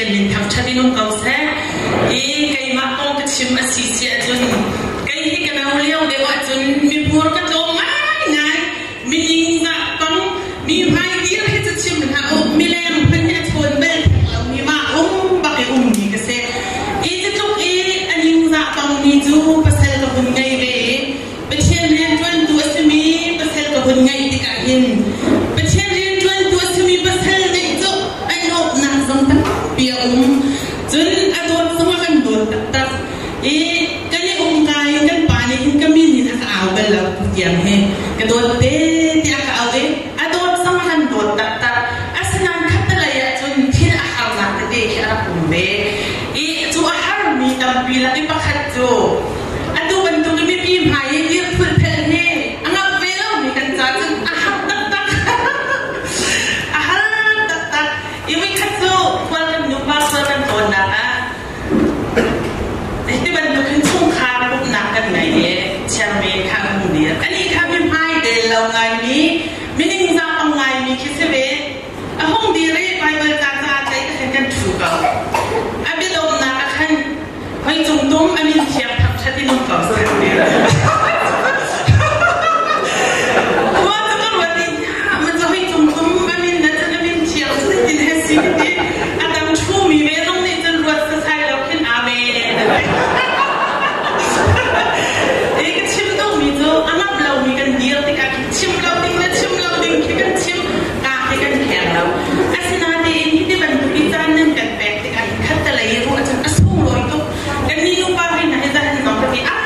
Pathian min thangṭhat in um ko seh. I keimah kong ka chim a si si ahcun kei hi ka no lio deuh ahcun mipur ka tlawm ngaingai. Mining ngah pang mi hmai dir hi cu chim hlah u, mileng hmanh hi a chawn bal theng lomi mah um bak i ummi ka si. I cutluk i a ningzah pangmi cu pasal ka hun ngei ve i Pathian rianṭuantu a simi pasal ka hun ngeih tikah hin Pathian rianṭuantu a simi pasal ngeih cu a nuamhnak zong tampi a um. Cun a dawt zong a kan dawt taktak. I kan i umka in kan pa nih hin ka min in a ka au bal lo tiang hi ka dawt te tiah a ka au i a dawt zong a kan dawt taktak. Asinain khattelei ah cun thil a harnak tete khi a rak um ve. I cu a harmi tampi lak i pakhat cu atu bantuk i mipi hmai i dir phulphelh hi a ngamh ve lomi kan ca cun a har taktak. A har taktak. I voikhat cu khual kan nupa khual kan tlawnnak ah hiti bantuk hin chungkhar pumhnak kan ngei i chairman kha a hung dir. Anih kha mi hmai del lo ngaimi, miningzah pang ngaimi khi si ve. A hung dir i Baibal ca ca tlaih ka khan kan ṭhu ko. A biadawmnak ah khan hoi cung tum a min thiang thangṭhat in um ko seh. Khua cu ka ruat i ma cu hoi cung tum a min na cun a min thiang cu zeitin he si ka ti. A tam ṭhumi ve zong nih cun ruat sasai lo khin amen. I ka chim duhmi cu a ngamh lomi kan dir tikah chim lo ding le chim lo ding khi kan chim ka khi kan kheng lo. Asinain hi ti bantuk i caan nan kan pek tikah hin khattelei i ruah cun a sunglawi tuk. Kannih nupa hi hna hi zahan zong ka ti ah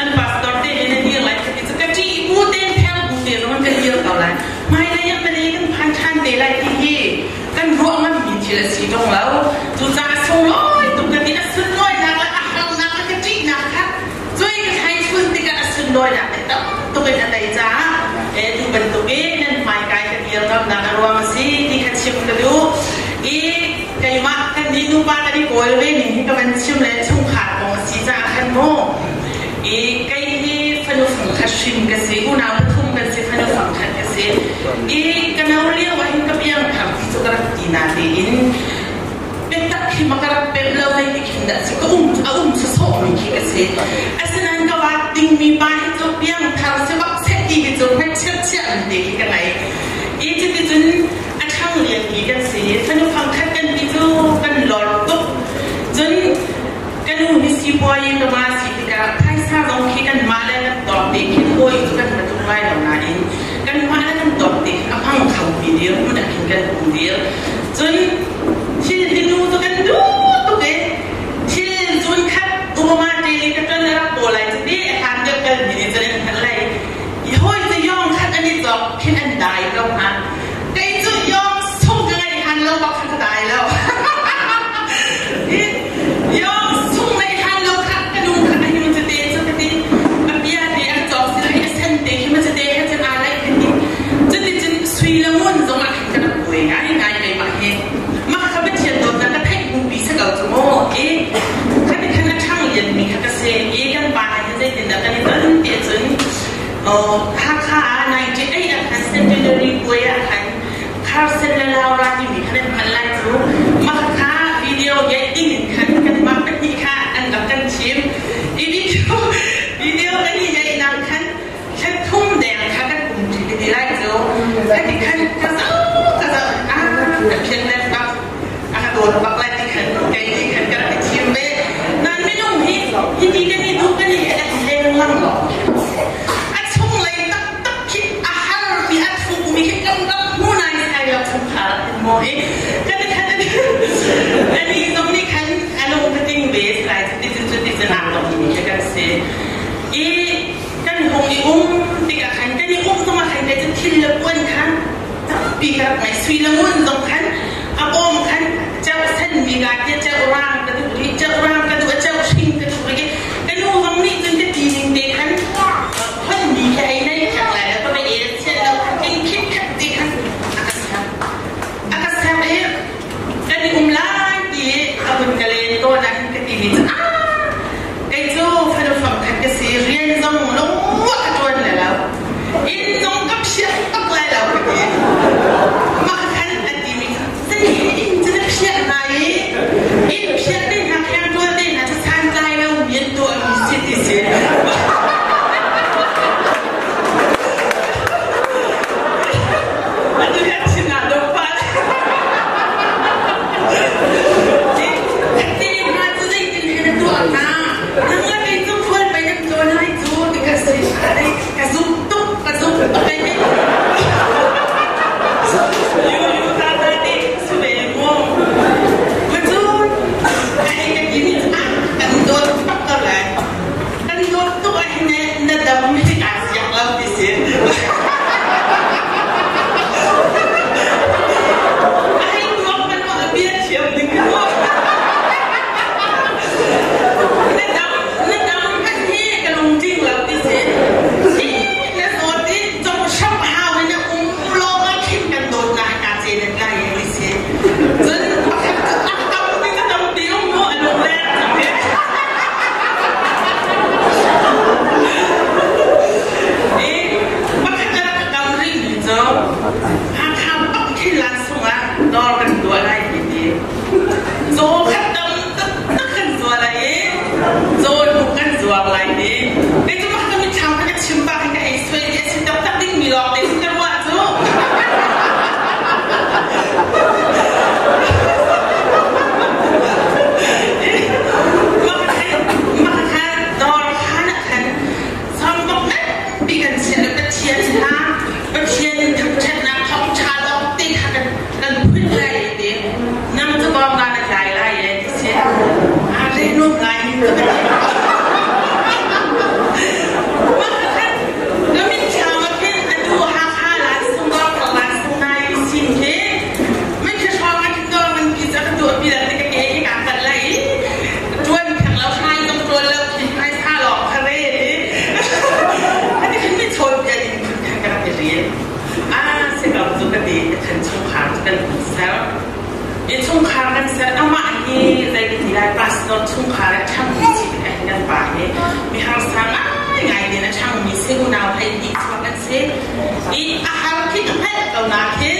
an pastor te he na dir lai ka ti cu ka ṭih bu tein pheng bu te zong kan dir ko lai. Hmailei ah malay kan phan ṭhan te lai ti hi kan ruah ngammi thil a si ṭung lo. Cucaah sunglawi tuk ka ti a sunlawinak le a harnak le ka ṭihnak kha Cui ka thlai chun tikah a sunlawinak nih tam tuk in a tei caah e tu bantuk i nan hmaikai ka dir ngamnak a ruang a si ti kha chim ka duh. I keimah kan nih nupa kan i kawl ve ning hi ka van chim le chungkhar kong a si caah khan mu. I kei hi fanu fangkhat hrim ka si, unau pathum kan si, fanu fangkhat ka si. I ka no lio ah hin ka piangthar ti cu ka rak ti na tein biatak hi ma ka rak pemh lo zei ti khin dah si ka um a um sawsawh mi khi ka si asinain ka vaat dingmi pa hi cu piangthar si bak seh ti hi cu hnekchiat chiah mi te khi ka ngei i cuticun a ṭhang lian mi kan si fanu fangkhat kan ti cu kan lor tuk cun ka nu hi sipuai in ka ma si tikah phaisa zong khi kan mah le kan tawk te khin hawi cu kan va tluk lai lo nain kan mah le kan tawk te khin a hmang kho mi dir hmun ah khin kan um dir cun Thil hi nu cu kan duh tuk i thil zun khat Obama te le ka ṭuan a rak paw lai cu ti a hlan deuh kalmi nih cun an hngalh lai. Hawi cu yawng khat an i cawk khin an dai ko hnga. Kei cu yawng sung ka ngeih han lo bak kha ka dai lo. Yawng sung ngeih han lo kha ka nu kha a hiu cu te cu ka ti. A bia te a cawk si lai a sen te khi ma cu te he cun aa laih ka ti. Cuticun sui le ngun zong ah khin ka rak buai ngaingai keimah hi. Mah kha Pathian dawtnak ka theih hnupi si ko cu mu. I khati khan a ṭhang lianmi kha ka si. I kan pa he hin zeitindah kan i ton ti cun Hakha ah 98 ah khan centenary puai ah khan Carson le Laura timi khan an hman lai cu. Mah kha video ngeih ding in khan kanmah pahnih kha an rak kan thim. I video video kan i ngeihnak khan Thum deng kha kan um ṭi ka ti lai cu. Khati khan ka zoh ka zoh ah a phian le bak a ka dawt bak lai ti khan kei nih khan ka rak i thim ve. Nan minung hi hiti kan i duh kan i a lenglang lo. A chunglei taktak khi a harmi a thukmi khi kan rak hmu nai sai lo chungkhar ah hin maw i kan i khan ani zong nih khan a lung ka ting ve sai cuti cun cuti cun aa tongmi khi kan si. I kan hung i um tikah khan kan i um zongah khan kei cu thil le puan kha tampi ka rak ngei sui le ngun zong khan a bawm khan ceu senmi ka tia ceu rang ka duh rih ceu rang ka duh a ceu hring ka duh rih ka nu zong nih cun ka ti ning te khan honmi khi ei nei khak lai le ka va el chiat lo khan king khit khat ti khan a ka ser a ka ser i kan i um lai ti a vun ka len tawn ah hin ka ti mi cu ah Kei cu fanu fangkhat ka si, rian zong lungmuah ka ṭuan le lo. Inn zong ka phiah bak lai lo ka ti. Mah khan an timi cu zei he inn cu. Nuam ngai ka ti. Na mitthlam ah khin atu Hakha la sungdawr thar la sungnai sin khi mitthli hrawng ah khin dawr ngan pi cu a ka tuah pi la ti ka ke hi kaa hngalh lai i ṭuan theng lo hrai zong ṭuan lo khin phaisa lawng kha rel i hati khin mi chawn bia ding phun khan ka rak i rel. Ah si ko cu ka ti ka khan chungkhar cu kan hun ser. I chungkhar kan ser amah hi zei ka ti lai pastor chungkhar a ṭhangmi si tikah hin kan pa hi mi harsa ngaingai in a ṭhangmi si unau hlei hnih chuak an si. I a har khi ka hngalh ko na khin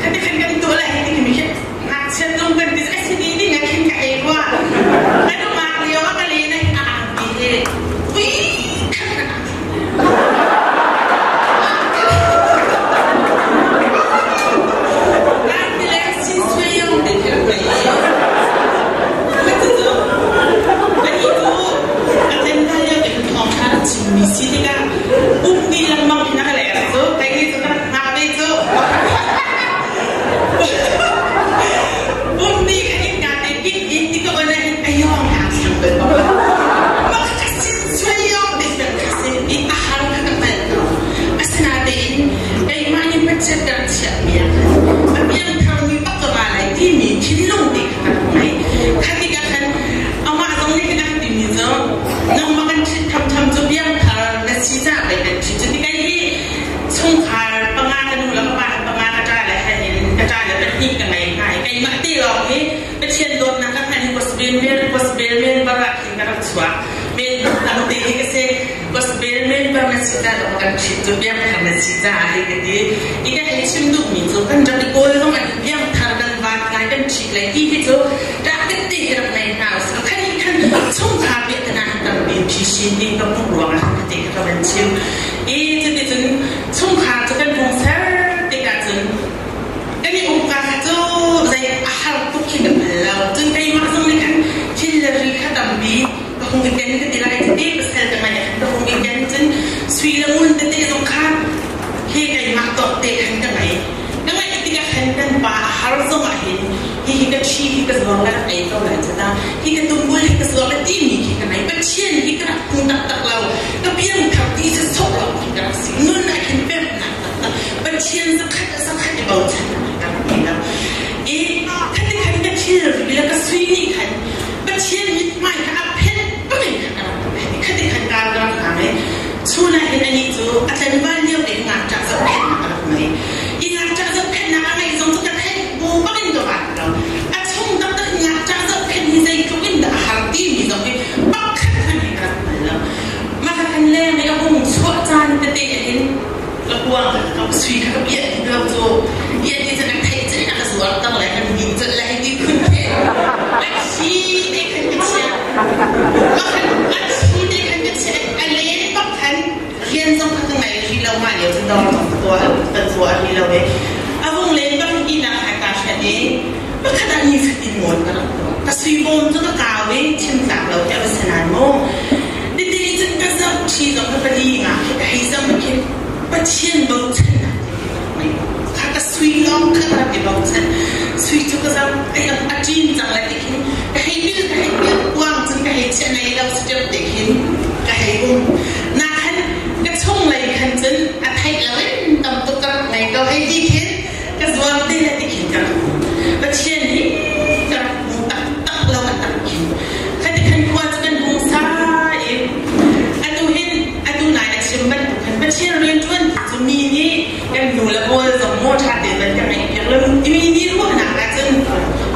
khati khan kan tuah lai hi ti khi ngakchia tung kan ti a si ding ding ah khin ka ei rua. Ka nungak lio ah ka len ah hin a angki hi ui khan ka Chimmi si tikah um dih lengmang in a ka leng cu kei nih cun ka rak hngah ve cu um dih kha innka te kik in ti ka on ah hin a yawng aa thlang bal bak lo mah ka sin suai yawng te bal kha si i a har kha ka hngalh ko asinain keimah nih Pathian ka rak chiahmi ah khan a piangtharmi bak ka va lai timi thinlung te kha ka rak ngei. Kha tikah khan amah zong nih kan rak timi cu nangmah kan ṭhit thamtham cu piangthar na si caah pei kan ṭhit cu ti kei hi chungkhar panga ka nu le ka pa panga ka ṭa le he in ka ṭa le pahnih ka ngei hna i keimah te lawng hi Pathian dawtnak ka hngalh hi gospel gospel member ah khin ka rak chuak. Men dang te hi ka si. Gospel member na si ca dawh kan ṭhit cu biangthar na si caah hei ka ti. I ka hei chim duhmi cu kan rak i kawl zong ah biangthar kan vaat ngai kan ṭhit lai ti hi cu rak tette hi rak nei hna usih. Khan hi khan chungkhar piahtana han tampi phisin ding ka hmuh ruangah khan te kha ka van chim. I cuticun chungkhar cu kan hung ser tikah cun kan i umka kha cu zei a har tuk khi ka hngal lo. Cun keimah zong nih khan thil le ri kha tampi ka hung i ken ka ti lai tete pasal ka ngeih ah ka hung i ken cun sui le ngun tete zong kha hi keimah tawk te khan ka ngei. Ka ngeih tikah khan kan pa a har zong ah hin hihi ka ṭhi hi ka zuar le rak ei ko lai cu ta hi ka tumbul hi ka zuar le timi khi ka ngei. Pathian hi ka rak hmu taktak lo. Ka piangthar ti cu sawh lo khi ka rak si. Nun ah khin pemnak taktak Pathian zakhat a zakhat i bochan ka rak ti lo. I khati khan ka thilri le ka sui nih khan Pathian mithmai kha a phenh bangin khan a rak ka phenh i khati khan kar ka rak hlang i chun ah hin anih cu a tlanval lio te ngakṭah zohkhenhnak a rak ngei. I ngakṭah zohkhenhnak a ngeih zong cu ka theih bu bangin ka van lo. A chung taktak in ngakṭah zohkhenh hi zeitluk in dah a har timi zong hi pakhat hmanh hi ka rak hngal lo. Mah kha khan leng i a hung chuah caan tete ah hin ka kuang kha ka sui kha ka piah ti lo cu ian ti cun a theih cun a ka zuar ter le kan nin cun le hei ti phun khi a thi te khan ka chia a thi te khan ka chia a len bak khan rian zong kha ka ngei ri lo ma lio cun dawr zong ka tuah kan tuah ri lo e a vung len bak i nak ha ka hriat i pakhat ah ni fatin ngawn ka rak tuah ka sui bawm cu ka kau i chim tlak lo khi a va si nain mu Tete cun ka zoh ṭhi zong ka pali nga khi ka hei zoh khin Pathian bochannak te khi ka rak ngei. Kha ka sui lawng kha ka rak i bochan. Sui cu ka zoh ai a ṭin cang lai ti khin ka hei bil ka hei bil kuang cun ka hei chiah nei lo si ṭeuh te khin ka hei um. Na khan ka chunglei khan cun a theih lo in tam tuk ka rak ngei ko hei ti khin ka zuar te le ti khin ka rak um. Pathian hi ka rak hmu taktak lo a tak khin. Khati khan khua cu kan hung sa i atu hin atu nai a chim bantuk khan Pathian rianṭuan cu mi nih kan nu le pawl zong maw ṭha tein van kan ngeih piak lo mi nih ruahnak ahcun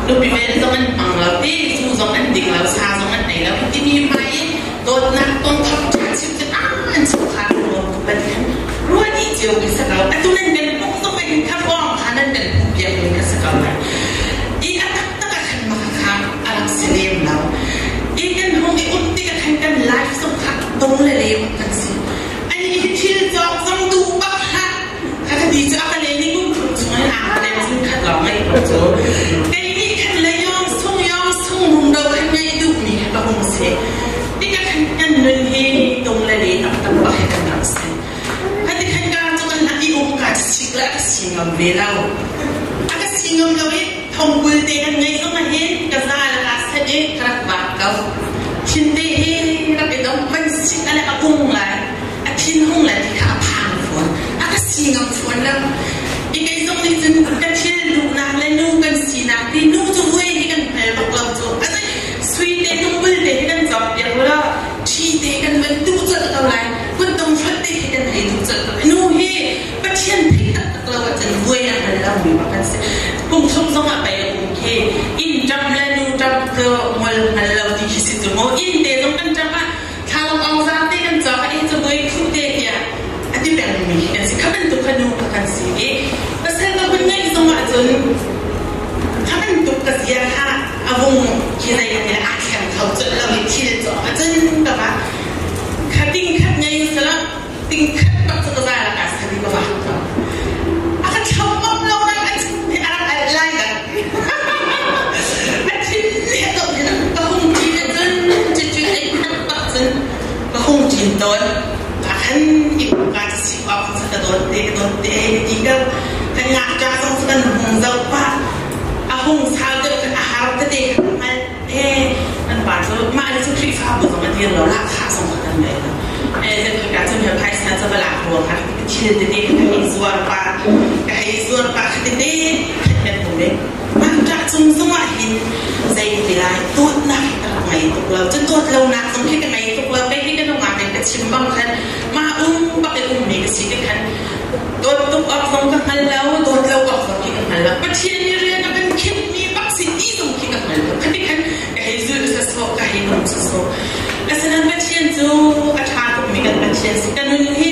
nupi vel zong an hmang lo ti zu zong an ding lo sa zong an ei lo timi hmai i dawtnak kong thawk ṭha chim cu an chungkhar nuam tuk ban khan ruah dih cio khi si ko atu nan kan puk zong in kha ruang kha nan kan puk piak mi kha si ko lai i a taktak ah khan mah kha a rak si lem lo i kan hung i um tik ah khan kan life zong kha dong le lem kan si ani hi thil cawk zong duh bak hlah kha ka ti cu a ka le ni kum thum chung in aa ka lem chung khat lawng ngei ko cu kei nih khan le yong sung yong sung rung do khan ngei duh mi kha ka hung si tikah khan kan nun hi tung le le taktak bak hi kan rak si Hati khan ka cu kan i um ka sik le a ka si ngam ve lo. A ka si ngam lo i thongkul te kan ngei zong ah hin ka za le ka set i ka rak vaat ko. Cun kha bantuk ka zia kha a vung khi zei kan aa thleng kho colh lo i thil cawk ahcun ka va kha ting khat ngei sala ting khat bak cu ka za lakah san ka va a ka thlauh bak lo nak a rak alh lai dah. A thin nih a dawh hin ka hung ṭin ahcun cucu ei khat bak cun ka hung ṭin tawn. Ka khan i ka si awk cu ka dawt te, ka dawt te ti ko. Kan ngakṭa zong cu kan hung zoh pah. A hung sau deuh khan a har tete khan hngal. Kan pa cu mah le cu Khrihfabu zong a dir lo, lahkhah zong kha kan ngei lo. Zekhika cun he phaisa cu va lak ruang ah thil tete kha ka hei zuar pah, ka hei zuar pah kha tete khat kan hmu i ngakṭah cung zong ah hin zei ti lai dawtnak hi ka rak ngei tuk lo. Cun dawt lonak zong khi ka ngei tuk lo. Kei hi ka nungak in ka chim bang khan mah um bak i ummi ka si ti khan dawt tuk awk zong ka hngal lo, dawt lo awk zong khi ka hngal lo. Pathian nih rian a kan khinhmi bak si ti zong khi ka hngal lo. Khati khan ka hei zulh sasawh, ka hei nung sasawh. Asinain Pathian cu a ṭha tukmi kan Pathian si. Ka nun hi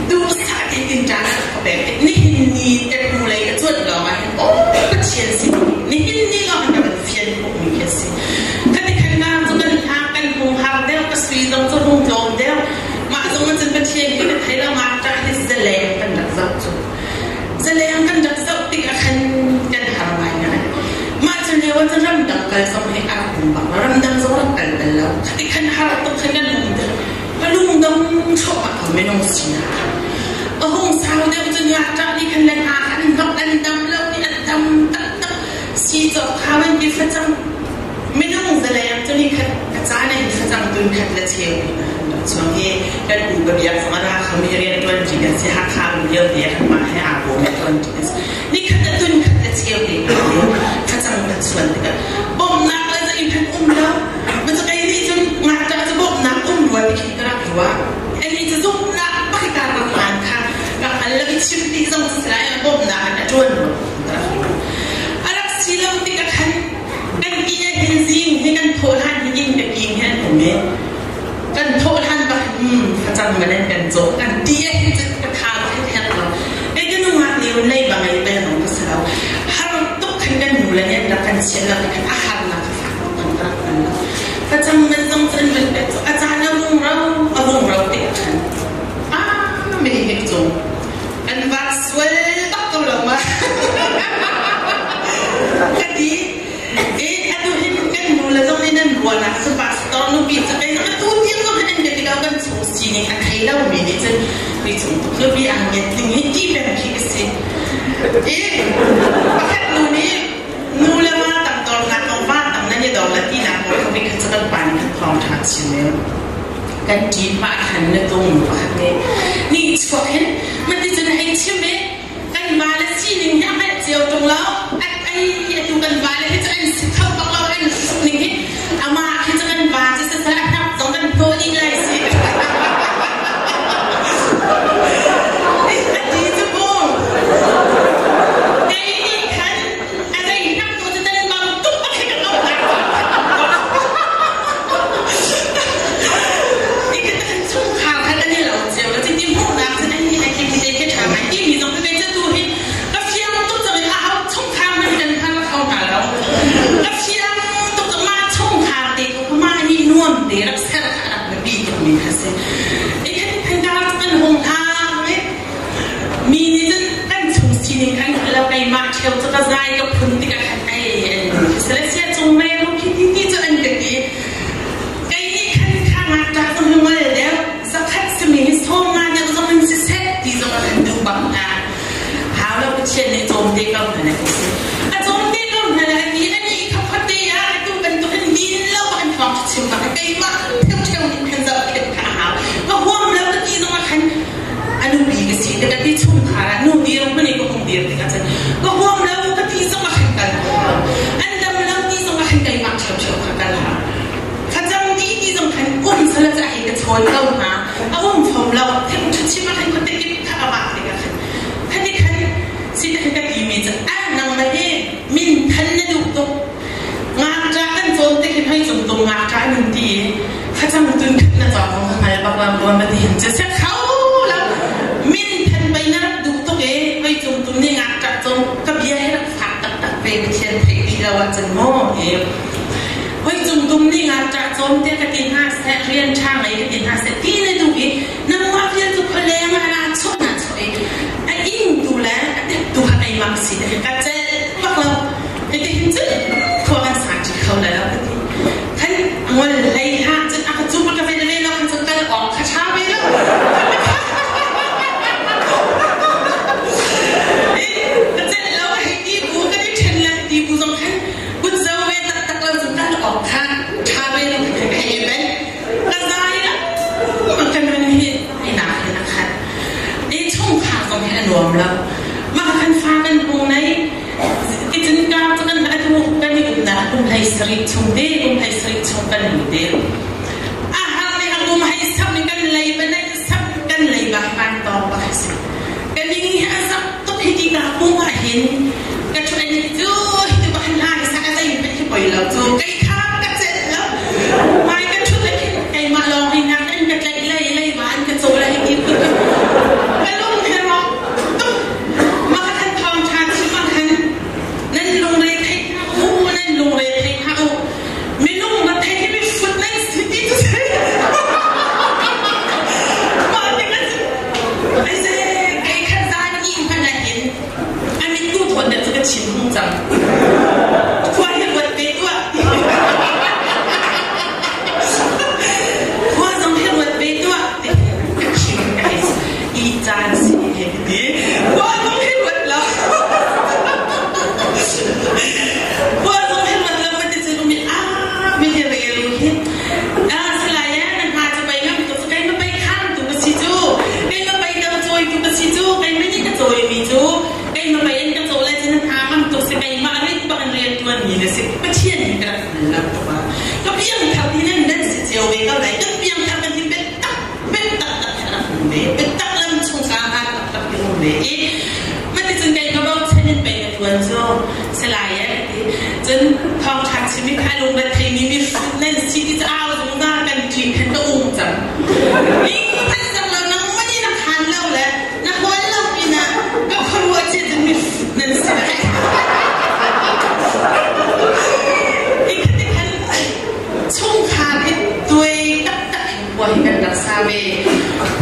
duhsah tein tinṭan a ka pek. Nihin ni ka hnulei ka cuanh lawng ah hin aw Pathian si nihin ni lawng hin ka van fian khawhmi khi a si. Khati khan nga cu kan hlang kan hung har deuh, ka sui zong cu hung tlawm deuh. Mah zong ah cun Pathian hi ka thei lo, ngakṭah hi zaleng kan rak zoh cu. Zaleng kan rak zoh tik ah khan kan har ngaingai. Mah cu lio ah cun ramdang kal zong hi a rak um bak lo. Ramdang zong rak kal bal lo. Khati khan har tuk khan kan um ti. Ka lungdong chuahmah ko minung sinak kha. A hung sau deuh cun ngakṭah nih khan le hna an hnok an dam lo i an dam taktak. Si cawk kha an ti facang. Minung zaleng cu ni khat a caan in facang tun khat le cheu in a han rak chuang i kan u ka biak zong a ra kho mi rian ṭuan ṭi kan si. Hakha um lio te ah mah he aa bawm i ṭuan ṭi kan si. Ni khat a tun khat le cheu te facang kan chuan tikah bawmhnak le zeihmanh um lo. Kei nih cun ngakṭah cu bawmhnak um rua ti khin ka rak ruah. Ani cu zumhnak bak ka rak hlan kha ka hngal lo i chim ti zong si lai bawmhnak in a ṭuan rua ka rak ruah. A rak si lo tikah khan kan inn ah hin zing hi kan thawh hlan hi inn ka king hi an um i kan thawh hlan bak facang man an kan cawh kan ti ah hin cun ka tha bak hin herh lo. Kei ka nungak lio in leiba ngei bel zong ka si lo. Har tuk khan kan nu le nih an rak kan chiah lo khan a harnak kha fak tuk kan rak hngal lo. Facang man zong cu an van pek cu a caan a vung ro a vung ro tik ah khan ah mei hek cung an vak sual bak ko lo ma ka ti i atu hin kan nu le zong nih nan ruahnak cu pastor nupi cu kei zong atu tiang zong hin an ka ti ko. Kan chung sining a thei lomi nih cun mi chung tuk nupi ang nget ding hi ti peng khi ka si i pakhat nu nih nu le va tam dornak kong va tam nan i dor le tinak kong kha khat cu kan pa nih kan thawng ṭha chin men kan ṭin pah khan na tung pakhat nih nih chuak hin mati cun hei chim i kan va le sining hi a hngalh cio ṭung lo. Ai atu kan va le hi cu an si kho bak lo, an hruk ning hi amah khi cu kan va cu siseh a hnap zong kan hnawh dih lai si ati cu mu. Kei nih khan a zei hnap tu cu nan bang tuk a khi kan lo lai. Kan chungkhar khan an i lo cio lo. Cuti hmuhnak cun an hi khi khi khi ṭha ngai timi zong cu tu hi ka fiang tuk cang i aho chungkhar man kan hngal kho hna lo. Ka fiang tuk cang, mah chungkhar te ko mah nih nuam te rak ser kha rak biapi tukmi kha si. I kan thangar kan hung hang i mi nih cun kan chung sining kan hngal lo. Keimah ṭheo cu ka zai ka phun tikah khan ai an Celestia cung mei ru khi ti ti cu an ka ti. Kei nih khan kha ngakṭah zong hi ngol deuh, zakhat simi hi sawm nga deuh zong in siseh ti zong a kan duh bak hna. Hau lo, Pathian nih cawm te ko hna na ti si. A cawm te ko hna na ti ani i khapkhat te ah atu bantuk in din lo an thawng chim bak keimah ṭheu ṭheu nih khan zoh khen kha a hau. Ka huam lo ka ti zong ah khan a nupi ka si ka ti chungkhar ah nu dir hmanh i ka hung dir tikah cun ka huam lo ka ti zong ah khan kal hau. An dam lo ti zong ah khan keimah ṭheu ṭheu kha kal hau. Thlacam ti ti zong khan um sala ca hi ka chawn ko hna. A um fom lo. Thing ṭha khan khuate kip kha a vak tikah khan khati khan si khan ka ti mi cu a nang na hi min than na duh tuk. Ngakṭah kan cawn te khin hei cung tung ngakṭah nun ti i thlacam tun khat na cawng kong hngal bak lam ruan ba ti hin cu se kho lo. Min than pei na rak duh tuk e hei cung tum nih ngakṭah cawng ka bia hi rak. lo ahcun maw hoi cung dum nih ngakṭah cawm te ka ti hna seh, rian ṭha ngei ka ti hna seh ti na duh i nangmah vial cu khualeng ah naa chuah naa chuah i a ing tu le a tep tu kha keimah ka si te ka celh bak lo. Hitihin cun khua kan sa ṭi kho lai lo ka ti. Khan ngol hlei hlah cun a ka cu ka ve ve lo khan cun kal awk kha ṭha ve lo. Ka celh lo hei ti bu kan i ṭhen le ti bu zong khan kut zo ve taktak lo cun kal awk kha ṭha ve lo khan ka hei ben. Ka zai la kan nun hi ina hin a khat. I chungkhar zong hi a nuam lo. Mah kan fa kan hung nei. Ticun ka cu kan atu kan i umnak kum hlei sarih chung te kum hlei sarih chung kan um te. A har le a kum hei sam in kan lei ba nei sam kan lei ba van tawng ba si. Ka ning hi a zak tuk hi ti ka pung ah hin ka thu ani cu hi tu ba han la hi sa ka zei hmanh hi poi lo cu kei kha ka celh lo. Mai ka thut ah khin keimah lawng hi nak an ka tlaih lei lei ma an ka caw le hi ti phun ka lung he rawk tuk. Mah khan thawngṭha chim ah khan nan lungre thei hlah u, nan lungre thei hlah u. Minung na thei hi mifut nan si ti cu si. Mah tikah cun aize kei khan zan ih hmanh ah hin a mit tu thawn deuh cu ka chim hung cang. Khua hi ruat ve tuah. Khua zong hi ruat ve tuah ti ka chim ka hei i caan si he ti. Khua zong hi ruat lo. Khua zong hi ruat lo ka ti cu mi a mi hi rel hi. A salai ya na hna cu pei ngam tu kai ma pei khan tu ka si cu. Kai ma pei dam cawi tu ka si cu. Kai ma nih ka cawi mi cu. Kai ma pei an ka caw lai cu na hna ngam tu si kai ma rit bak an rian tuan mi na si. Pathian hi ka rak lam tuk ah. Ka piang thar ti nan nan si cio ve ko lai. Kan piang thar kan hi bet tak bet tak tak hi rak um ve. Bet tak lam chung ka ha tak tak hi um ve i maticun kei ka bochan in pei ka tuan cu salai eh ti cun thawngṭha chim i kha lung va theimi mi hrut nan si ti cu au zungzal kan ṭin khan ka um cang. Ning hmanh cang lo nang mani na khan lo le na hual lo pinah ka khuaruah cia cun mi hrut nan si lai. Hi kha khan chungkhar hi tuai taktak hin khua hi kan rak sa ve.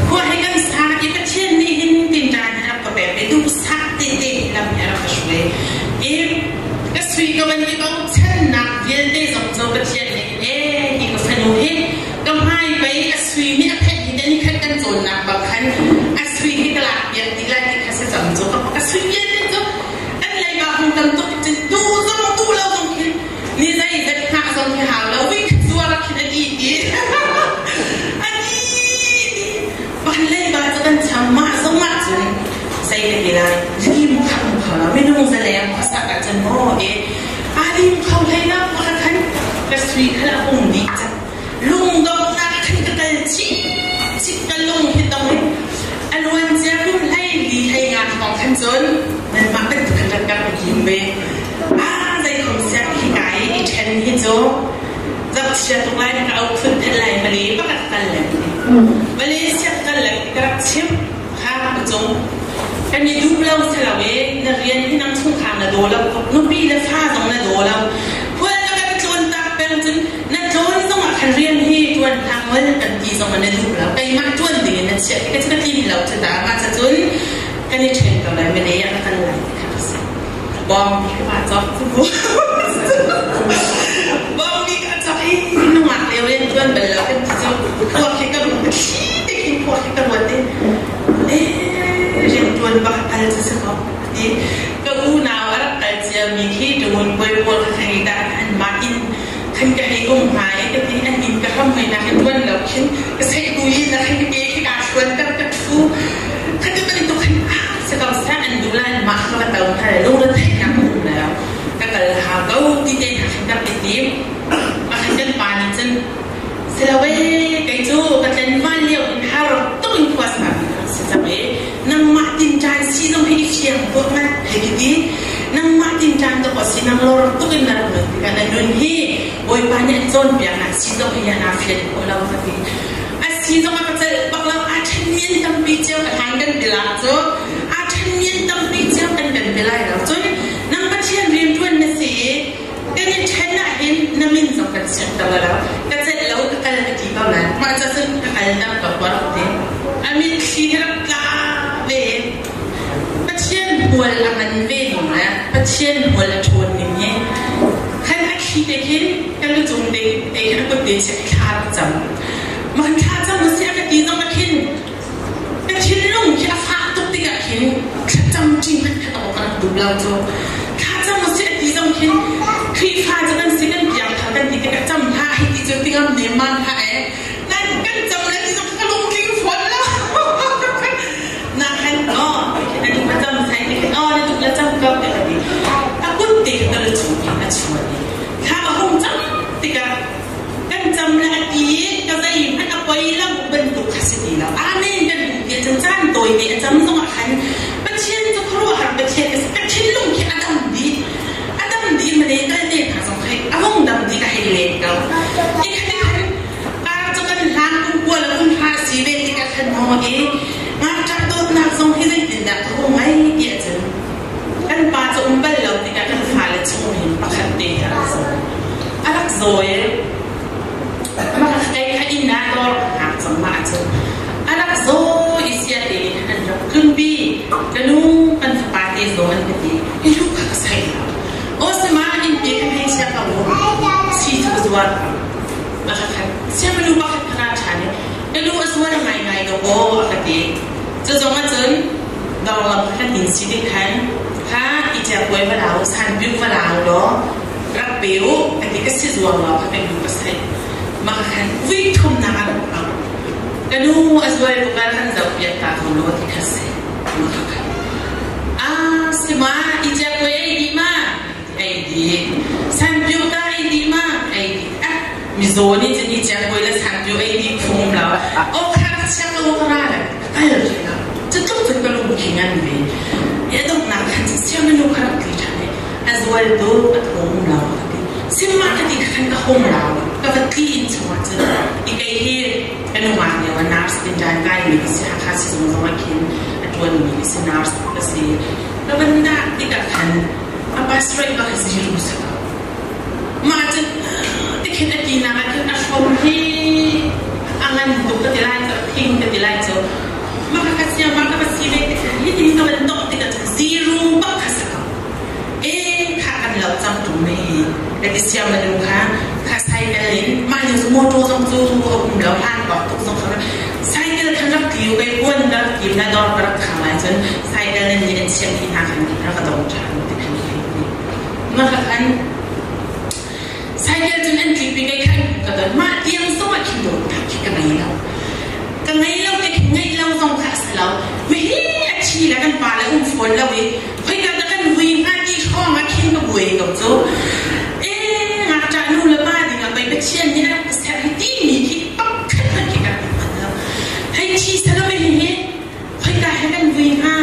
Khua hi kan sa i Pathian nih hin tinṭan hi a rak ka pek i duhsah tete lam hi a rak ka hruai. I ka sui ka van i bochannak vialte zong cu Pathian nih ee hi ka fanu hi ka hmai pei a sui nih a theih hi ni khat kan cawnnak bang khan a sui hi ka lak piak ti lai ti kha si cang cu ka sui vialte cu an leiba hung tam tuk cun tu zong tu lo zong khin ni zeizat hngah zong khi hau lo vi zuar ah khin a di ti a di ti van leiba cu kan cham mah zong ah cun zei ka ti lai lim kha um kho lo minung zaleng khuasak ah cun maw e a lim kho hlei lo ka khan ka sui kha a hung dih cang lungdonghnak khan ka kal chih chih ka lung hi tong in a luan cia kum hlei li hlei nga thawng khan cun nanmah bantuk khan rak ka kim ve a zei khom siak hi kai i ṭhen hi cu zohchia tuk lai ka au phun phet lai mali pakhat kal le Malaysia kal le ka rak chim kha ka cung kan i duh lo si lo e na rian hi nang chungkhar na daw lo nupi le fa zong na daw lo khual na kan tlawn tak peng cun na tlawn zong ah khan rian hi ṭuan hlah ngol kan ti zong ah na duh lo keimah ṭuan ding in na chiah ti ka tlin lo cu ta mah cun kan i ṭhen ko lai mene ah kan lai ti kha ka si bawm bi ka va cawk cu mu bawm bi ka cawk i nungak lio rian ṭuan bal lo kan ti cu khuak hi ka ruat thli te khin khuak hi ka ruat i eh rian ṭuan bak kal cu si ko ti ka unau a rak kal cia mi khi ṭungun puai pawl kha hei dah an mah in khan ka hei um hna i ka ti an inn ka hram hoi na khin tuan lo khin ka sei bu i na khin ka ke khi ka hruan ter ka thu khati bantuk khin ah se ko sa an du lai mah kha ka to hna le lungre theih nak um le ka kal ha ko ti te na khin ka ti tim ma khin kan pa nih cun silawe kei cu ka tlen van lio in har tuk in khua sa si cang e nangmah tinṭan si zong hi i fiang tuah ngat hei ki ti nangmah tinṭan to ko si nang lor tuk in na rak nun tikah na nun hi Bawipa nih an cawnpiaknak si zong hi naa fian khawh lo ka ti. A si zong a ka celh bak lo. Aa ṭhenmi an tampi cio ka hlan kan ti la cu. Aa ṭhenmi an tampi cio kan kan ti lai lo. Cun nang Pathian rianṭuan na si i Kan i ṭhen ahhin na min zong kan chiatter lo. Ka celh lo ka kal ka ti ko lai. Mah ca cun ka kal dang ko ka rak ti. A mitthli hi rak tla ve. Pathian hmual a ngan ve ning le Pathian hmual a ṭhawn ning hi khan a thli te khin ka lucung te te khin a kut te chiah thla rak cam. Mah thla cam usih a ka ti zong ah khin ka thinlung khi a fak tuk tikah khin thlacam ṭi hmanh kha ka rak duh lo cu. Thlacam usih a ti zong khin Khrihfa cu kan si kan piangthar kan ti tikah cam hlah hei ti cu ti ngam nemman hlah ee. Nan kan cam le ti zong ka lungtling fawn lo. Na khan oh na duh ka cam sai ti khin oh na duh le cam ko ti ka ti. A kut te kha ka lu chung khin a chuan i thla a hung cam tikah kan cam le a ti i ka zeihmanh a poi lo bantuk kha si ti lo. Amen kan duh ti cun caan tawi te a cam zongah khan Pathian cu khuaruahhar Pathian ka si. Ka thinlung khi a dam dih. A dam dih male kal te hna zong hei a hung dam dih ka hei len ko. I khat khan kar cu kan hlan kum kua le kum hra si ve tikah khan maw i ngakṭah dawtnak zong hi zeitindah ka hung ngei ti ahcun kan pa cu um bal lo tikah kan fale chung hin pakhat te a rak zaw. A rak zaw i mah kei kha inn ah dawr ka hngak cang mah ahcun a rak zaw i sia te in an rak tlunpi. Ka nu kan fapa te zaw an ka ti. Hi lu kha ka sai lo. Aw sima inn te kan hei chia ko mu. Si cu ka zuar ko. A ka khat. Siamanu pakhat kha ra ṭhan i ka lu a zuar ngaingai ko aw a ka ti. Cu zong ahcun dawrlam kha kan in si ding khan kha i ciakuai va lau sanpiu va lau law rak pe u ka ti ka si zuang law kha kan lu ka sai. Mah khan vui thumnak a rak au. Ka nu a zual tuk ah kan zoh piak ta ko law ti kha si. Mah kha khan. Ah sima i ciakuai ei di ma ei di. Sanpiu ta ei di ma ei di. Ah mizaw nih cun i ciakuai le sanpiu ei di phung lo. Aw kha ka chia ko ka ra le kal rih lo. Cu tluk cun ka lung khi ngan ve. I a donghnak khan cun sianginu kha rak tli ṭhan i a zual tu a thawng lo ka ti. Simma ka ti khan ka hung rau. Ka va tli inn chungah cun i kei hi ka nungak lio ah nurse tinṭan kaimi ka si Hakha sizung zong ah khin a ṭuanmi ka si nurse ka si. Ka van dah tikah khan a bus rate bak hi zero si ko. Mah cun tikhin a tinak ah khin a hrom hi a ngan tuk ka ti lai cu a thing ka ti lai cu mah ka sia mah ka va si ve tikhin hitin ka van tongh tikah cun zero bak kha si ko. E kha kan lo cang ṭung ne hi ka ti sia manu kha kha cycle in mah lio cu motor zong cu a um lo hlan bak tuk zong kha cycle khan rak tliu kai kuan ka rak tim na dawr ka rak khang lai cun cycle nan nih an chiah mi hna khan rak ka dong ṭhan ti khan mah khan cycle cun an tlik pi kai khan ka don mah tiang zong ah khin dawtnak khi ka ngei lo ka ngei lo te khi ngeih lo zong kha a si lo mihi a thi le kan pa le um fawn lo i khoika dah kan vui hnga ti hrawng ah khin ka buai ko cu e ngakṭah nu le pa ding ah pei Pathian nih a rak ka ser hi timi khi pakhat hmanh khi ka rak hngal lo hei thi salo hi hi khoika he kan vui hnga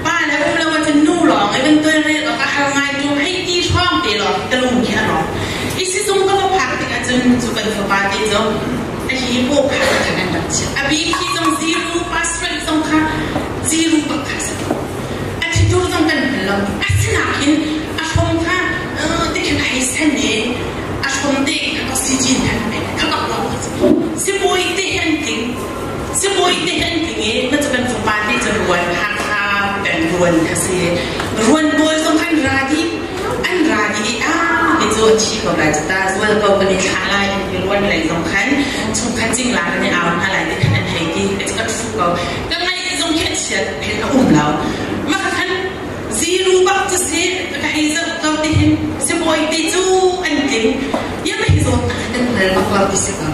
pa le um lo ahcun nu lawng i kan tawlrel awk a har ngai tu hei ti hrawng te lawng ka lung khi a rawk i sizung ka va phak tik ahcun cu kan fapa te cu a hi paw kha khan an rak chiah a bi khi zong zero pass rate zong kha zero bak kha si a thitur zong kan hngal lo asinain a hrom kha ti khin a hei sen i a hrom te kha oxygen khan pek kha bak lo sibawi te an tling Sibawi te an tling i na cu kan fapa te cu ruan Hakha peng ruan kha si. Ruan pawl zong an ra dih. An ra dih i ah ti cu a thi ko lai cu ta zual ko kan i thlah lai an ti ruan lei zong khan chungkhat cingla kan i au hna lai ti khan an hei ti ka cu ka thu ko. Ka ngaih zong khi a chiat phen a um lo. Mah khan ziru bak cu si ka hei zoh ko ti hin sibawi te cu an tling. Ya mei zawtnak hi kan hngal bak lo ti si ko.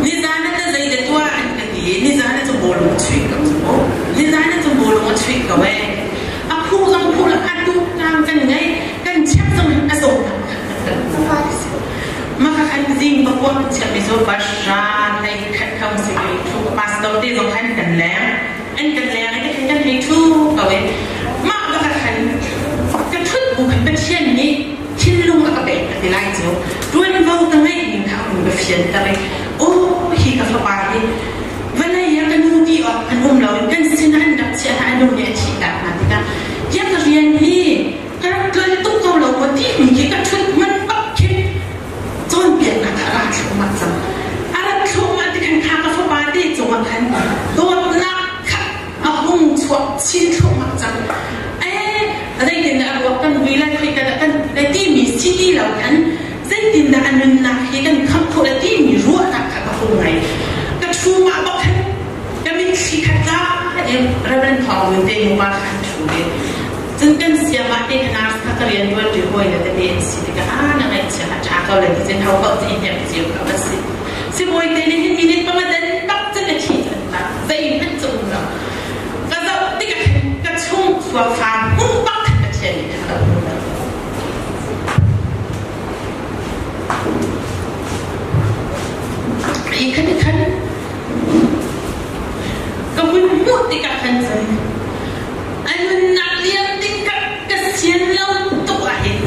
Nizan ah na zei da tuah an ka ti i nizan ah cu bawlung a chuih ko cu mu. Nizan ah cu bawlung a chuih ko ee. A phu zong phu la a tuk tlang kan ngei kan check zong hin a zawtnak kha kan hngal ti si. Maka khan zing pakua kan chiah mi cu bahra hlei khat kham si ko thu pastor te zong khan kan leng an kan leng i khan kan hei thu ko i mah baka khan ka thut bu khan Pathian nih thinlung a ka pek ka ti lai cu ṭuanvo ka ngeih ning kha a hun ka fianter i aw hi ka fapa hi vawlei ah ka nu ti awk an um lo in kan sin ah an rak chiah hna a nu nih a thihtak hna tikah tiang ka rian hi ka rak ṭuan tuk ko lo maw timi khi ka ṭhut man bak khin. nunnak hi kan khamh khawh le timi ruahnak kha ka hung ngei. Ka ṭhu mah bak khan ka mitthli kha tla in Reverend Thawng Ngun te nupa kha an ṭhu ve. Cun kan siamah te kha nurse kha ka rian ṭuan ṭi hawi le tete an si tikah ah na ngaihchia a ṭha ko le ti cun ho paoh cu i hnem cio kha va si. Sibawi te nih hin minute panga dan bak cun a thi cun ta zeihmanh cu um lo. Ka zoh tikah khan ka chung khua hmuh bak khan Pathian nih khan ka hmu lo. Hi khan khan ka hun hmuh tikah khan cun a nunnak liam ding ka ka sian lo tuk ah hin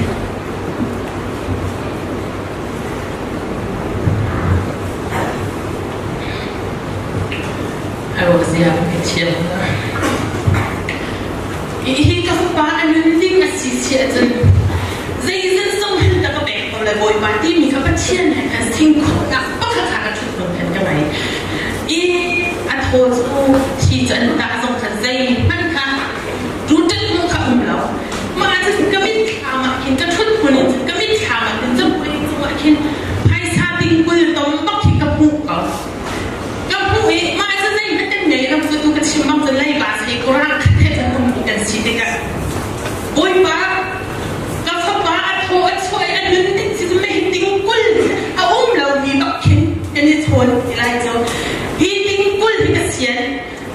a ruah zia ka thiam. Hihi ka fapa a nun ding a si si ahcun zeizat zong hin ta ka pek ko le Bawipa timi kha Pathian he khan sing khawhnak pakhat kha ka ṭhut hmun khan ka ngei. I a thaw cu thi cu an tah zong khan zeihmanh kha ṭuṭet mu kha um lo. Mah cun ka mitthlam ah khin ka ṭhut hmun in cun ka mitthlam ah khin cabuai cungah khin phaisa tingkul tom bak khi ka hmuh ko. Ka hmuh i mah cu zeihmanh kan ngei lo cu tu ka chim bang cun leiba sei kurang khat he cun um kan si tikah Bawipa ka fapa a thaw a chuah i a nun ding si cu mei tingkul a um lomi bak khin kan i chawn ti lai cu hi tingkul hi ka sian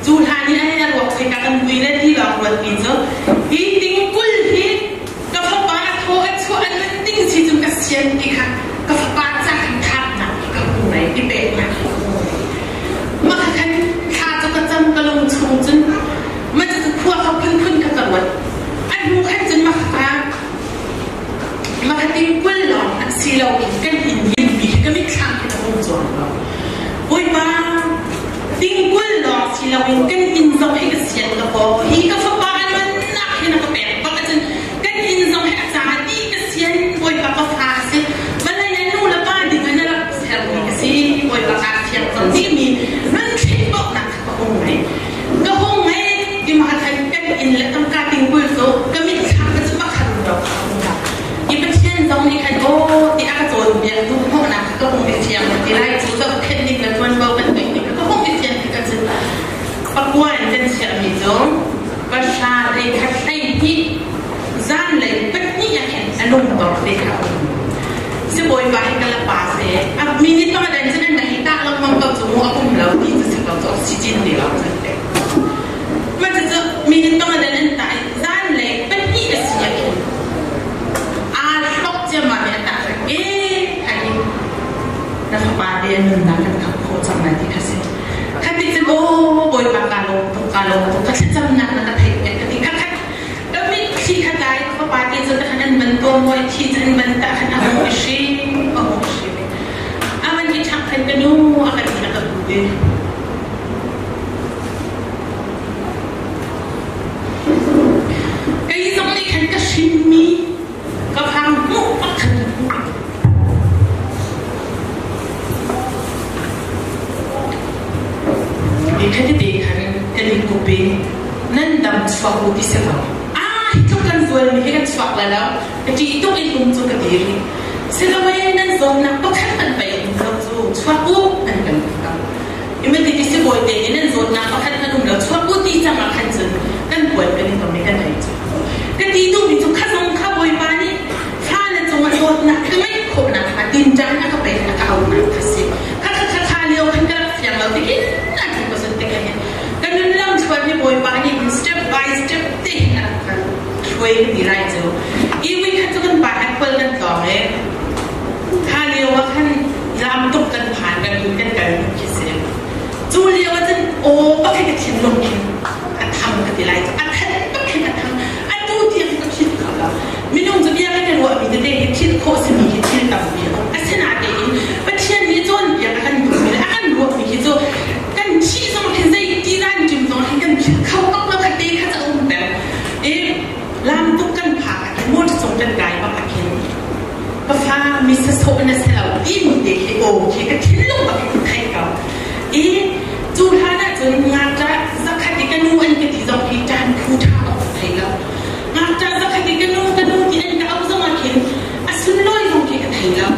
cu hlan i a ruak thei ka kan vui le ti lawng ruatmi cu hi tingkul hi ka fapa a thaw a chuah a nun ding si cu ka sian ti kha ka fapa ca khan thatnak ka hmu lai ti peknak ka hmu mah khan thla cu ka cam ka lung chung cun ma cu khua kha phunphun kha ka ruat a hnu khan cun mah kha mah kha tingkul lawng an si lo kan in limpi ka mitthlam khi ka hung cuang lo Bawipa tingkul lawng si loin kan inn zong hi ka sian ka paw hi ka fapa nunnak hi na ka pek bak ahcun kan inn zong hi a ca ti ka sian Bawipa ka fa a si vawlei ah nu le pa ding in na rak sermi ka si Bawipa kaa fiang cang timi nun thlen bawknak kha ka hung ngei ka hung ngei ti ma khan kan inn le tangka tingkul cu ka mitthlam ka cu pakhat lo i Pathian zong nih khan aw ti a ka cawnpiak duh hnawhnak ka hung i fiang ti lai cu zohkhenh ning le ṭuanvo kan ngeih ning ka hung i fiang ti ka cun pakua in kan chiahmi cu pahra hlei khat hlei hnih zanlei pahnih ah khin a lungtor te kha um sibawipa hi ka la pa se a minute panga dan cun an hi tah lengmang ko cu mu a um lo ti cu si ko cu oxygen te lawng cun pe ma cu minute panga dan an tah zanlei pahnih a si ah khin aa hlok ciammam i a tah e ai na fapa te a nunnak kan khamh khawh cang lai ti kha si kha ti cun aw bawipa ka lawm tuk ka lawm tuk ka thlacamnak na ka theih piak ka ti kha khat ka mitthli kha tlai ka fapa te cu khan an ban tuam mawi thi cu an ban ta khan a hung i hrim a hung i hrim a man i ṭhang khan ka nu a kan ti a ka ku ve Kei zong nih khan ka hrinmi ka phang hmuh pakhat ka hmuh. I khatite khan kan i kup i nan dam chuak u ti si lo. Ah, hi tluk kan zualmi hi kan chuak lai lo. Ka ṭih tuk in um cu ka ti rih. Siloe nan zawtnak pakhat kan pei um lo cu chuak u an kan ti ko. Imati sibawi te nih nan zawtnak pakhat kan um lo chuak u ti cang ah khan cun kan puan kan i tom i kan ei cu. Ka ti duhmi cu kha zong kha Bawipa nih fale cungah dawtnak ka ngeih khawhnak kha tinṭan a ka pek a ka auhnak kha si. Kha kha kha kha lio khan ka rak fiang lo tihin a ti ko cun te ka hin ka nun lam chuan hi Bawipa nih hin step by step te hin a rak kan hruai ka ti lai cu. I wi kha cu kan pa he khual kan tlawng i Kha lio ah khan lam tuk kan phan kan in kan kal tuk khi si. Cu lio ah cun aw pakhat ka thinlung khin a thang ka ti lai cu a than bak khin a thang atu tiang ka philh kho lo. Minung cu bia kan i ruahmi tete hi philh khawh simi hi thil tampi a um. Asinain Pathian nih cawnpiak a kan duhmi le a kan ruahmi hi cu kan thih zong hin zei ti zan ṭim zong hin kan philh kho bak lo kha te kha ca um peng. I lam tuk kan phak ah khin motor cung kan kai bak ah khin ka fa mi sasawh na si lo timi te khi aw khi ka thinlung bak in ka theih ko i cu hlan ah cun ngakṭah zakhat i ka nu an ka ti zong hi ṭan phu ṭha bak ka thei lo ngakṭah zakhat i ka nu ka nu ti an ka auh zong ah khin a sunlawi zong khi ka thei lo.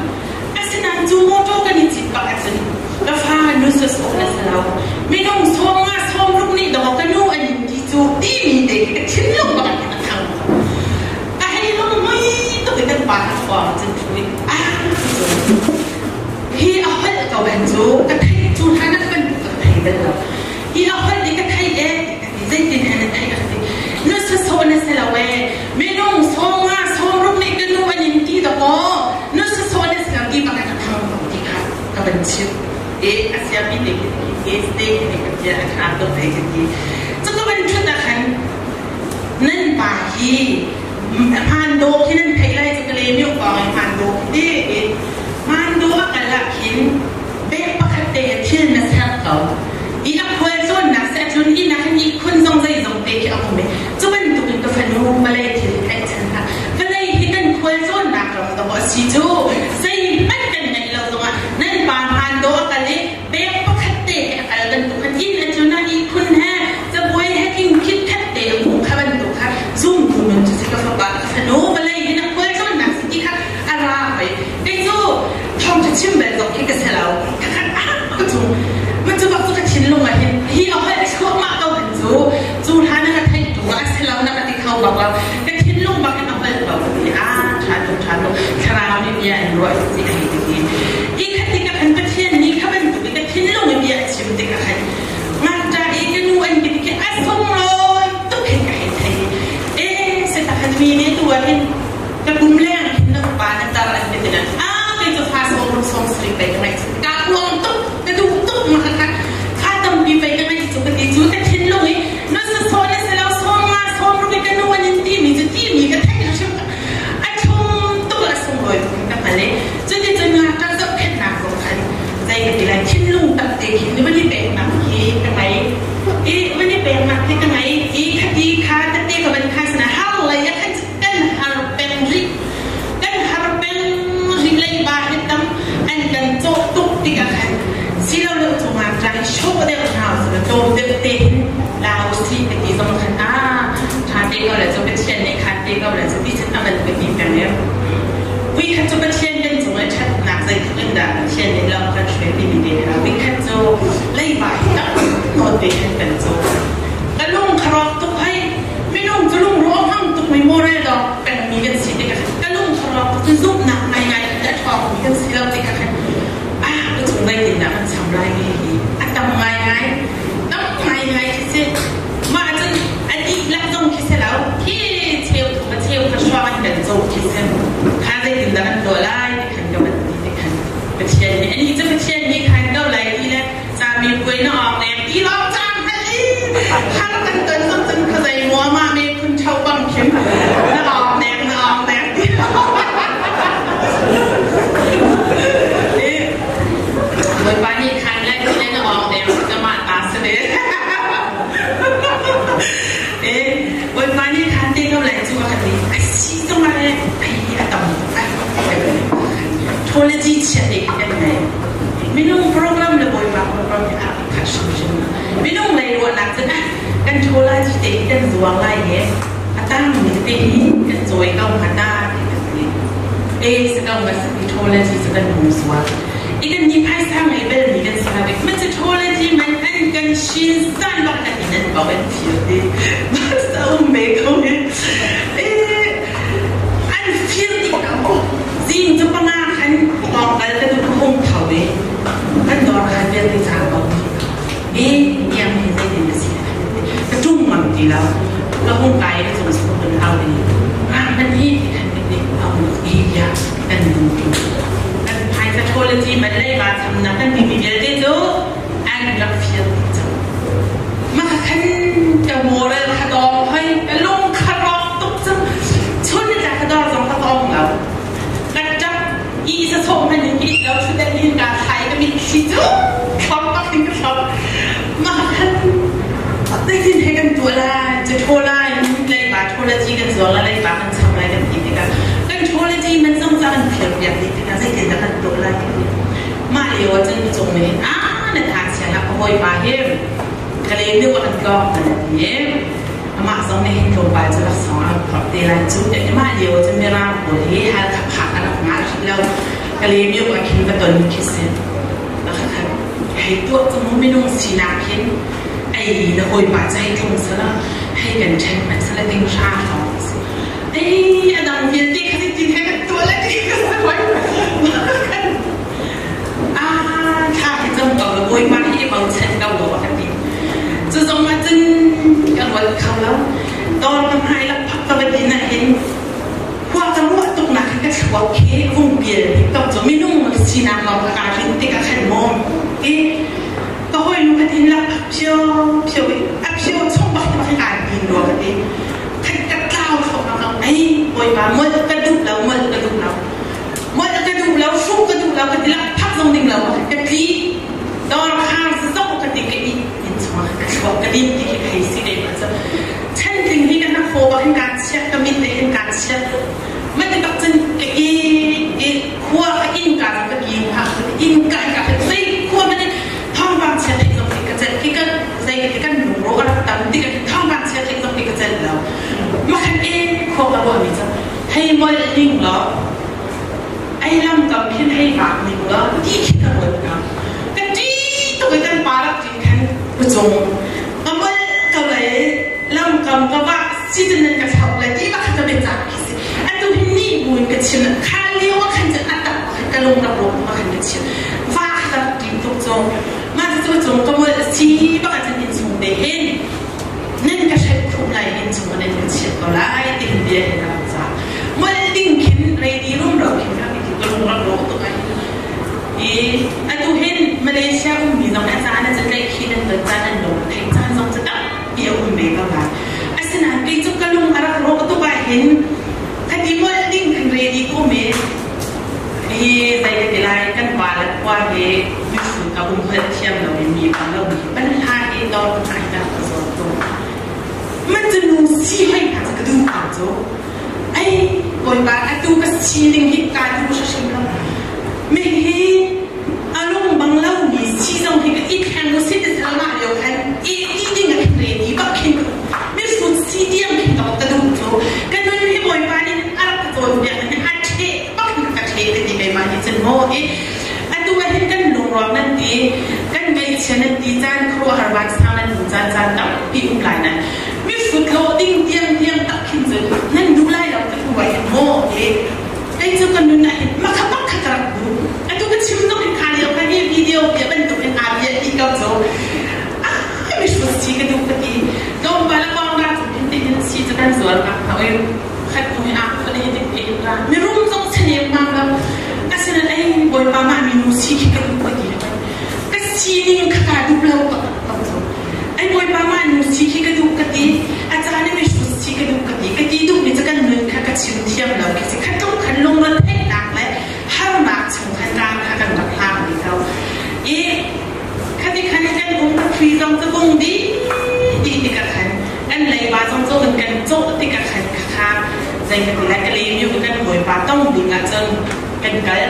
cu ka theih cu hlan ah kan ka thei bal lo. Hi a holh nih ka thei e ka ti zeitin hen na theih a ka ti. Na sasawh na si lo e minung sawmnga sawmruk nih ka nu an in ti dakaw na sasawh na si lo ti bak in a thang ko ti kha ka van chimh. E a siami te khi ti ke te khi ka bia a tha tuk e ka ti. Cu ka van ṭhut ah khan nan pa hi hmaan dawh khi nan theih lai cu ka le mio kong in hmaan dawh khi ti hmaan dawh a kal ah khin bek pakhat te he thil na ser ko i a khual cawnnak se a tlun inn ah khin ihkhun zong zeizong te khi a um i cu bantuk in ka fanu vawlei thil hi theih chan hlah. Vawlei hi kan khual cawnnak ram dawh a si cu zeihmanh kan ngeih lo zongah nan pa hmaan dawh a kal i bek pakhat te he a kal bantuk khan inn a tlun ah ihkhun he cabuai he king khitkhat te a hmuh kha bantuk kha zumtu nun cu si ka fapa ka fanu vawlei hi na khual cawnnak si ti kha a ra hoi. Kei cu thawngṭha chim bel zong khi ka si lo. Ka khat ah ka cung ma cu bak cu ka thinlung ah hin hi a holh thluahmah ko han cu cu hlan na ka theih tu ah a si lo na ka ti kho bak lo. Ka thinlung bak in a holh ko ka ti. Ah ṭha tuk ṭha tuk thlarau nih bia in ruah si a hei ti. Hi khat tikah khan Pathian nih kha bantuk i ka thinlung i bia a chim tikah khan ngakṭah i ka nu an ka ti khi a sunglawi tuk hin ka hei thei. Eh seta khan mi nih tu ah hin ka kum leng hin na upa na tar an ka ti nan ah kei cu fa sawm ruk sawm sarih pei ka ngaih ka uang tuk ka duh tuk ma kha kha tampi pei ka ngaih cu ka ti cu ka thinlung i na sa na si lo sawm nga sawm ruk i ka nu an in ti mi cu ti mi ka theih hrim a thlum tuk a sunglawi tuk ka hngal i cuticun ngakṭah zohkhenhnak zong khan zei ka ti lai thinlung tak te khin ni van i peknak hi ka ngei i van i peknak hi ka ngei i khati kha tete ka van kha sana har lei ah khan kan har peng rih kan har peng rih lei ba hi tam an kan cawh tuk tikah khan silo lo cu ngakṭah hi show deuh hna usih tlawm deuh te hin la usih ka ti zong khan a ṭha te ko le cu Pathian nih khan te ko le cu ti cun a van ka ti peng i Voikhat cu Pathian kan cung i ṭhatnak zeitluk in dah Pathian nih lam kan hruai timi te kha voikhat cu leiba hi tam nawn te khan kan caw. Ka lung kha rawk tuk hei. Minung cu lungrawh hmang tukmi moral dawk pengmi kan si tikah khan ka lung kha rawk tuk cun zumhnak ngaingai khan a ṭhawngmi kan si lo tikah khan ah ka cung zeitindah kan cham lai ti hi a tam ngaingai tam ngaingai khi si. Mah cun a dihlak zong khi si lo. Khi cheu thum a cheu kha hruang an kan cawh khi si. Kha zeitindah kan tuah lai ti khan ka van ti ti khan Pathian nih anih cu Pathian nih khan ko lai ti le cami puai na awk leng ti lawng cang hal i har kan ton zong cun kha zei muama me phun ṭho bang khin na awk nek na awk nek ti. Bawipa nih khan le ti le na awk deng si ka mah ta si ve. Bawipa nih khan te ko lai cu a kan ti. A si zong ah le ai a tam Theology chiat te kan ngei. Minung program le Bawipa program hi a khat hrimhrim. Minung lei ruahnak cun ah kan theology te hi kan zuang lai he a tang mi te hi kan cawi ko hnga ta ti kan ti. E si ko ma si theology cu kan hmu sual. I kan ni phaisa ngei bel mi kan si lo. Man cu theology man an kan shin san bak kan in an ko an feel ti. Basta um me ko hi. An feel ti ko. Zing cu panga khan tawng kal ka du hung tho i kan dor khan vialte cang ko ti. E niam hi zeitin na si ka ṭum ngam ti lo. Ka hung kai ka cung sung kan au ding. Rang man hi ti khan kan au i ya kan dum tu. Kan phaisa quality man leiba chamnak kan timi vialte cu an rak fial dih cang. Mah khan ka moral kha dawng hoi, ka lung kha rawk tuk cang. Chun ni tla kha dor zong ka tawng lo. Ka ṭap i sa sawh hmanh in ka it lo thut in ka thlai ka mitthli cu thlong bak in ka thlong. Mah khan zeitin he kan tuah lai, cu ṭhaw lai, leiba ṭhawlaci kan zuang lai, leiba kan cham lai kan ti tikah kan ṭhawlaci man zong ca kan phir piak dih tikah zeitin dah kan tuah lai ti mah lio ah cun cung nih ah na tha chia hlah ka hawipa hi ka len deuh ah kan tlawng kan ti amah zong nih hin tlawmpal cu laksawng a rak phorh te lai cu ti mah lio ah cun mirang pawl hi Halkha phak a rak ngah hrih lo ka len deuh ah khin va ton khi si. Pakhatkhat hei tuah cu mu minung sinak hin ei na hawipa cu hei tlung sala hei kan ṭhen hmanh sala ding hra hrawng si. Ei a dang vialte kha tin he kan tuah le ti ka sa hoi. Ah thla hi lo. Dawr ka hmai lakphak ka va din ahhin khua ka ruah tuknak hin ka thluak khi vung pial bik ko cu minung sinak lawng ka kaa rinh tikah khan maw ti ka hawinu ka tin lakphak phio phio i a phio chung bak bak hin aa din rua ka ti. Khat ka tlau thluahmah ko. Ei bawipa molh ka duh lo, molh ka duh lo. Molh ka duh lo, hruh ka duh lo ka ti lakphak zong ding lo ka tli. Dawr khar zong ka ti ka ih in chungah ka thluak ka dim ti khi ka hei si keimah cu. Chantling hi ka hnakhaw bak hin kaa chiah, ka mit te hin kaa chiah. Mah ti bak cun ka i i khua ka inn ka ka ki phak inn ka ka zei khua man thawngpang chia theih zong khi ka celh khi ka zei ka ti kan lungro a rak tam ti ka thawngpang chia theih zong khi ka celh lo. Makhan e khua ka ruah mi cu hei mol ning law ai lam kam khin hei vak ning law ti khi ka ruat ka ka ṭi tuk i kan pa rak ṭin khan pucung ka mol ka lei lam kam ka vah si cun nan ka thlauh lai ti bak kha ka biacah khi si atu hin ni buin ka chim kha lio ah khan cun a tak khan ka lung rak rawk bak khan ka chim va kha ka rak ṭin tuk cu mah cu cung ka mol si bak ah cun innchung te hin nan ka hrep khum lai innchung ah nan ka chiah ko lai ti hin bia hin ka rak ca mol ding khin ready rumro khin ka ka lung rak rawk tuk ai i atu hin Malaysia ummi zong a caan a cun tlaih khi nan ton caan an lung theih caan zong cu tampi a um ve ko lai asinain kei cu ka lung a rak rawk tuk ah hin khati mol ding khan ready ko me hi zei ka ti lai kan pa le khua hi miphun ka um holh thiam lo in mi kam lo mi pan hla hi dor ka kai ka ka zawn ko man cu nu si hoi hna cu ka duh ko cu ai bawipa atu ka sining hi ka duh hrim lo mi hi a lung bang lo mi si zong hi ka i thleng u si ti salma lio khan i ti ding a khin ready bak khin mi hrut si tiang khin ka ka duh cu ka nun hi bawipa nih a rak ka cawnpiak hi a ṭhe bak in ka ṭhe ka ti keimah nih cun maw i atu ah hin kan lungruak nan ti kan ngaihchia nan ti caan khuaruahhar vansang nan hmu caan caan tampi um lai nan mi hrut lo ding tiang tiang tak khin cun nan duh lai lo ka hnu ah hin maw i kei cu ka nun ah hin makha bak kha ka rak duh atu ka chim zong hin kha lio kha hi video bia bantuk in aa bia ti ko cu ah mi hrut si ka duh ka ti tlawmpal a kong ra cu hin ti hin si cu kan zual ka hna oi khat tu hi a khone hi tin in ra mirum zong chanem mang lo asinain ei bawipa mah minu si khi ka duh ka ti ka sining kha ka duh lo ka ka cu ai bawipa mah nu si khi ka duh ka ti a caan i mihrut si ka duh ka ti ka ti duh mi cu kan nun kha ka chim thiam lo khi si kha tluk khan lungre theihnak le harnak chung khan ka kha kan rak hlang mi ko i khati khan kan um ka thri zong cu bung di di tikah khan kan leiba zong cu kan kan cawh tikah khan kha zei ka ti lai ka lem yu kan bawipa tong ding ah cun kan kal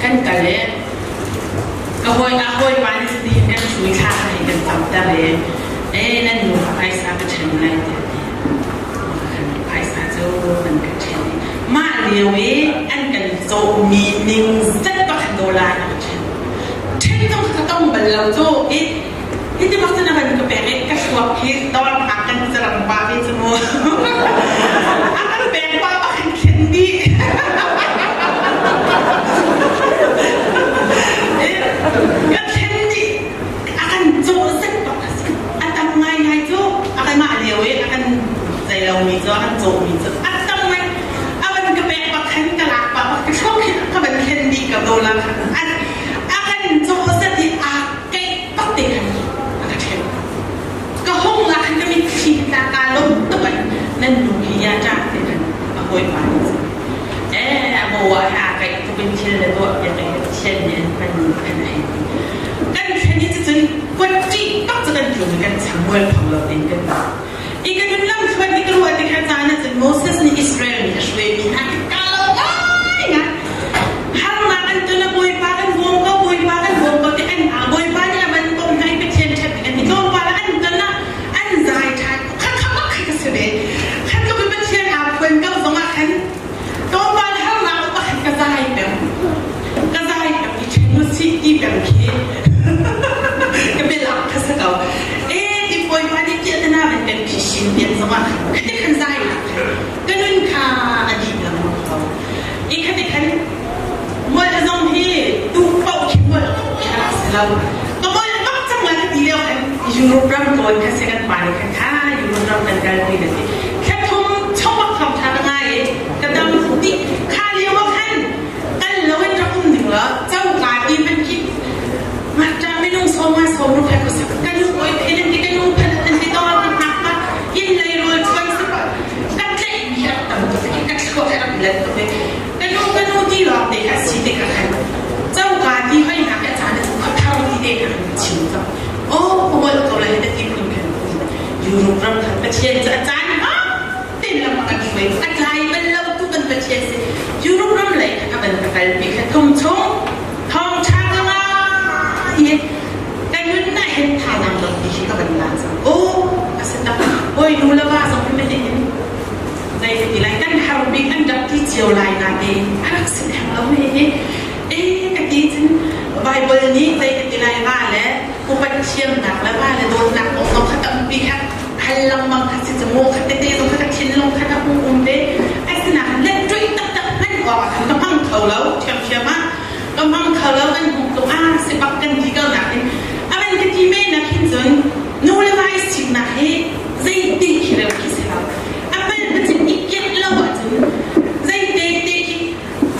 kan kal e ka hawi a hawipa nih cun hin kan hrui thla kha hei kan camter e e nan nu kha phaisa ka ṭhen lai tiah ti phaisa cu an ka ṭhen i mah lio i an kan cawhmi ning zat pakhat dollar na ka ṭhen ṭhen zong kha ka tong bal lo cu i hiti bak cun a van ka pek i ka thluak hi dawr hna kan carang pa ve cu mu a kan pek pa bak hin thlen dih ka thlen dih a kan cawh zet bak a si a tam ngaingai cu a kanmah lio i a kan zei lomi cu a kan cawhmi cu a tam ngai a van ka pek bak khan ka lak pa bak ka thluak hi ka van thlen dih ka dollar kha a kan cawh zet i a keih bak te khan a ka ṭhen. Ka hung ah khan ka mitthli tla kaa lawm tuk ai nan nu hi ya ṭah te khan a hawipa nih cun eh a bo ah ha kaih tuk in thil le tuah piak i Pathian nih an hman ni khan a hei ti. Kan thlen i cucun kuat ṭih bak cu kan tlung i kan chang mualpho lo tein kan um. I ka nun lam thluan i ka ruah tikah caan ah cun Moses nih Israel mi a hruaimi hna khi kaa lo ngaingai. Harnak an ton a Bawipa kan bawm ko, Bawipa kan bawm ko ti an Bawipa nih a van bawmh hna i Pathian ṭhat ding an ti. Tlawmpal ah an ton ah an zai ṭhan. Kha kha bak kha ka si ve. Kha tluk in Pathian aa phuan ko zong ah khan tlawmpal harnak ah khan ka zai peng. Ka zai peng i ṭhen u sih ti peng khi ka bialak kha si ko. E ti Bawipa nih piahtana van kan phisin pian zong ah khati khan zai nak khan ka nun kha a dih lengmang ko. I khati khan mual zong hi tu paoh khi mual kha a si lo. Ka mual bak cang la ka ti lio khan Europe ram tawn kha si kan pa nih khan kha Europe ram kan kalpi na ti. Thla thum chungak thawngṭha ka ngai i ka dam dih. Kha lio ah khan kal loin rak um ning law coka ti hmanh khi ngakṭa minung sawm nga sawm ruk he khuasak ka nu oi phen an ti ka nu phan an ti dawr ka hngak pa inn lei rawl chuan si pa ka tlaih mi hi rak tam tuk i ka thluak hi rak let tuk i ka nu ka nu ti lawng te kha si te kha khan coka ti hoi hna ka caan khuathar ti te kha kan chim cang aw ka ngol ko lai na ti phun khan Europe ram khan Pathian cu a caan tein lam a kan hruai a tlai bal lo tu kan Pathian si Europe ram lei kha ka van ka kalpi kha thum chung thawngṭha ka ngai i ka nun ah hin thazaang dong ti hi ka van la cang aw a si tak hawi nu le va zong hi mene hin zei ka ti lai kan har bik an rak ti cio lai na tein a rak si theng lo me hi e ka ti cun Bible nih zei ka ti lai va le upat thiamnak le va le dawtnak kong zong kha tampi kha hal lengmang kha si cu mu kha tete zong kha ka thinlung kha ka hung um ve. Asinain let ṭuih taktak hman awk ah khan ka hmang kho lo ṭhiamṭhiam ah ka hmang kho lo kan hung tlung ah si bak kan ti ko nakin a van ka ti men nak hin cun nu le vai siknak hi zeiti khi reu khi si lo a hman pacin i kianh lo ahcun zeite te khi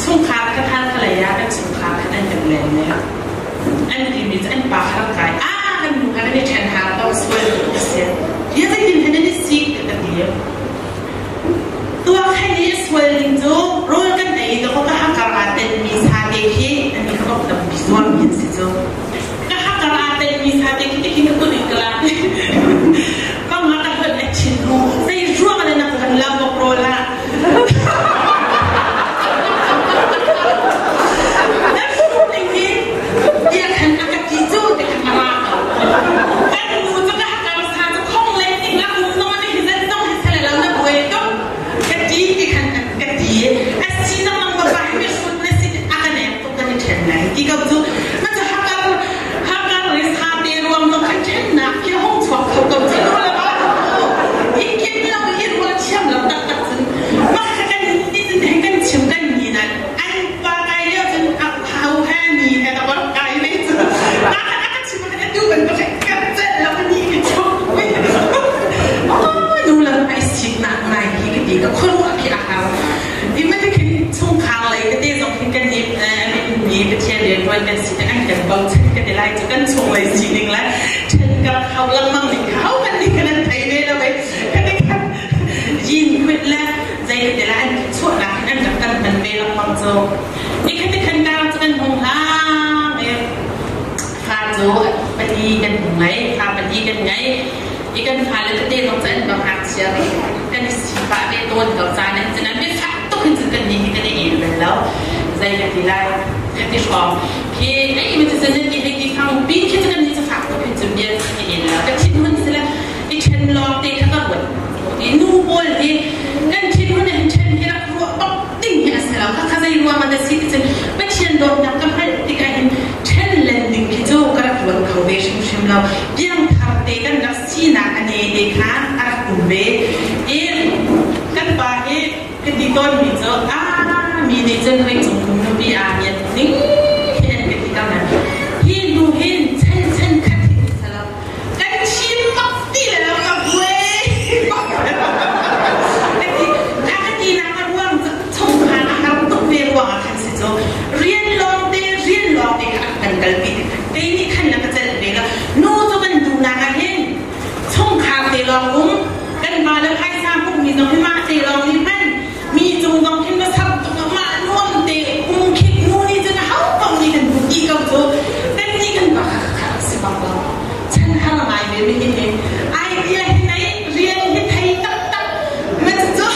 chungkhar kha thal kha lei ah kan chungkhar khan an kan len ne an timi cu an pa kha rak kai ah kan nu kha kan i ṭhen har ko sual tuk a si hi zeitin hen an i sik ka ti tuak hen i sual ding cu rawl kan ei ka ka hakar aa tenmi sa te khi an i ka tampi zuam mi an si cu ka hakar aa tenmi sa te khi tikhin ka kut in ka lak ka nga ka hlat a chin hu zei ruang le nak kan la bok rawl ah Kan chim kan ni nan an pa kai lio cun a hau he ni he ka bak kai ve cu na kha ka chim ka tu ban ka ka cel lo ni ka chum oh nu lam ai sik nak ngai hi ka ti ka khuaruah khi a hau i ma te khin chungkhar lei ka te zong hin kan ni mi Pathian rian tuan kan si te an kan bochan ka ti lai cu kan chung lei sining le then ka hau lengmang ning hau man ning kan an thei ve lo ve ka ti khan yin khut le zei ka ti lai an chuahnak hin an rak kan hman ve lengmang cu nikhat khan kar cu kan hung hlang i fa cu pali kan hung ngei fa pali kan ngei i kan fale tete zong cu an va ngakchia ve kan i sifah ve tawn ko caan in cun an biafak tuk hin cun kan nih hi kan i el bal lo zei ka ti lai ka ti hrawng khi ai mi cu nan ti hei ti fang pi khi cu kan nih cu fak tuk hin cun bia i el lo ka thinhun sile i ṭhen lawng te kha ka ruat i nu pawl hi kan thinhun hin ṭhen hi rak ruah bak ding hi a si lo khakha zei ruang ah dah si ti cun Pathian dawtnak ka hngalh tikah hin ṭhen len ding khi cu ka rak ruat kho ve hrimhrim lo piangthar te kan rak sinak a ne te kha a rak um ve i kan pa hi ka ti tawnmi cu a mi nih cun hoi cung kum nupi aa ngiat ning hi an ka ti ko na hi hnu hin chan chan khat hi um kan chim bak ti le lo ka buai ka ka ti nak a ruang chungkhar a har tuk ve ruang ah khan si cu rian lawng te rian lawng te kha kan kalpi kei nih khan na ka celh ve la nu cu kan duhnak ah hin chungkhar te lawng um kan pa le phaisa hmuhmi zong hi mah te lawng nih hman mi cung zong khin va sam tuk mah nuam te um khit nu nih cun ho paoh nih kan duh ti ko cu kan nih kan pa kha kha si bak lo chan har ngai ve mi hi idea hi nei rian hi thei taktak ma cu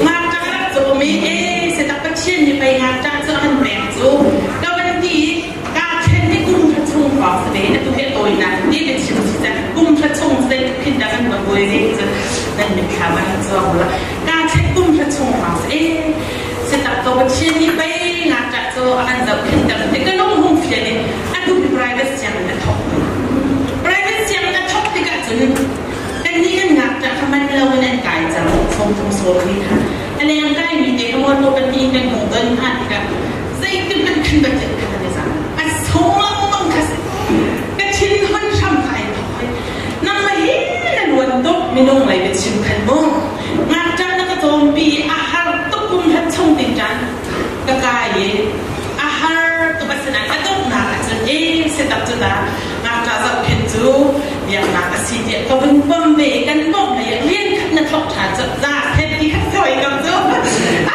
ngakṭa rak cu mi e se tak Pathian nih pei ngakṭa cu an pek cu ka van ti ka ṭhen hi kum kha chung hrawng si ve atu hi a tawinak ti ka chim si cang kum kha chung zei khin dah kan va buai ve cu nan mitthlam ah hin chuak la ka ṭhen kum kha chung hrawng si e si tak ko Pathian nih pei ngakṭah cu a kan zohkhenh ter ti ka lung hung fian in atu hi private sianginn a thawk private sianginn a thawk tikah cun kannih kan ngakṭah kha man lo in an kai cang sawm thum sawm mi kha a leng kai mi te kha motor pahnih kan hung don hna tikah zeitin hmanh khan Pathian kha kan i zang a sung lengmang kha si ka thinhun hram kha ai thawk hoi nangmah hi na A har tuk asinain a donghnak ahcun e sitak cu ta ngakṭah zohkhenh cu biaknak a si tiah ka vun pom ve i kan bawmh hlei ah rian khat na thawk ṭhan cu za sen ti khat sawi ko cu.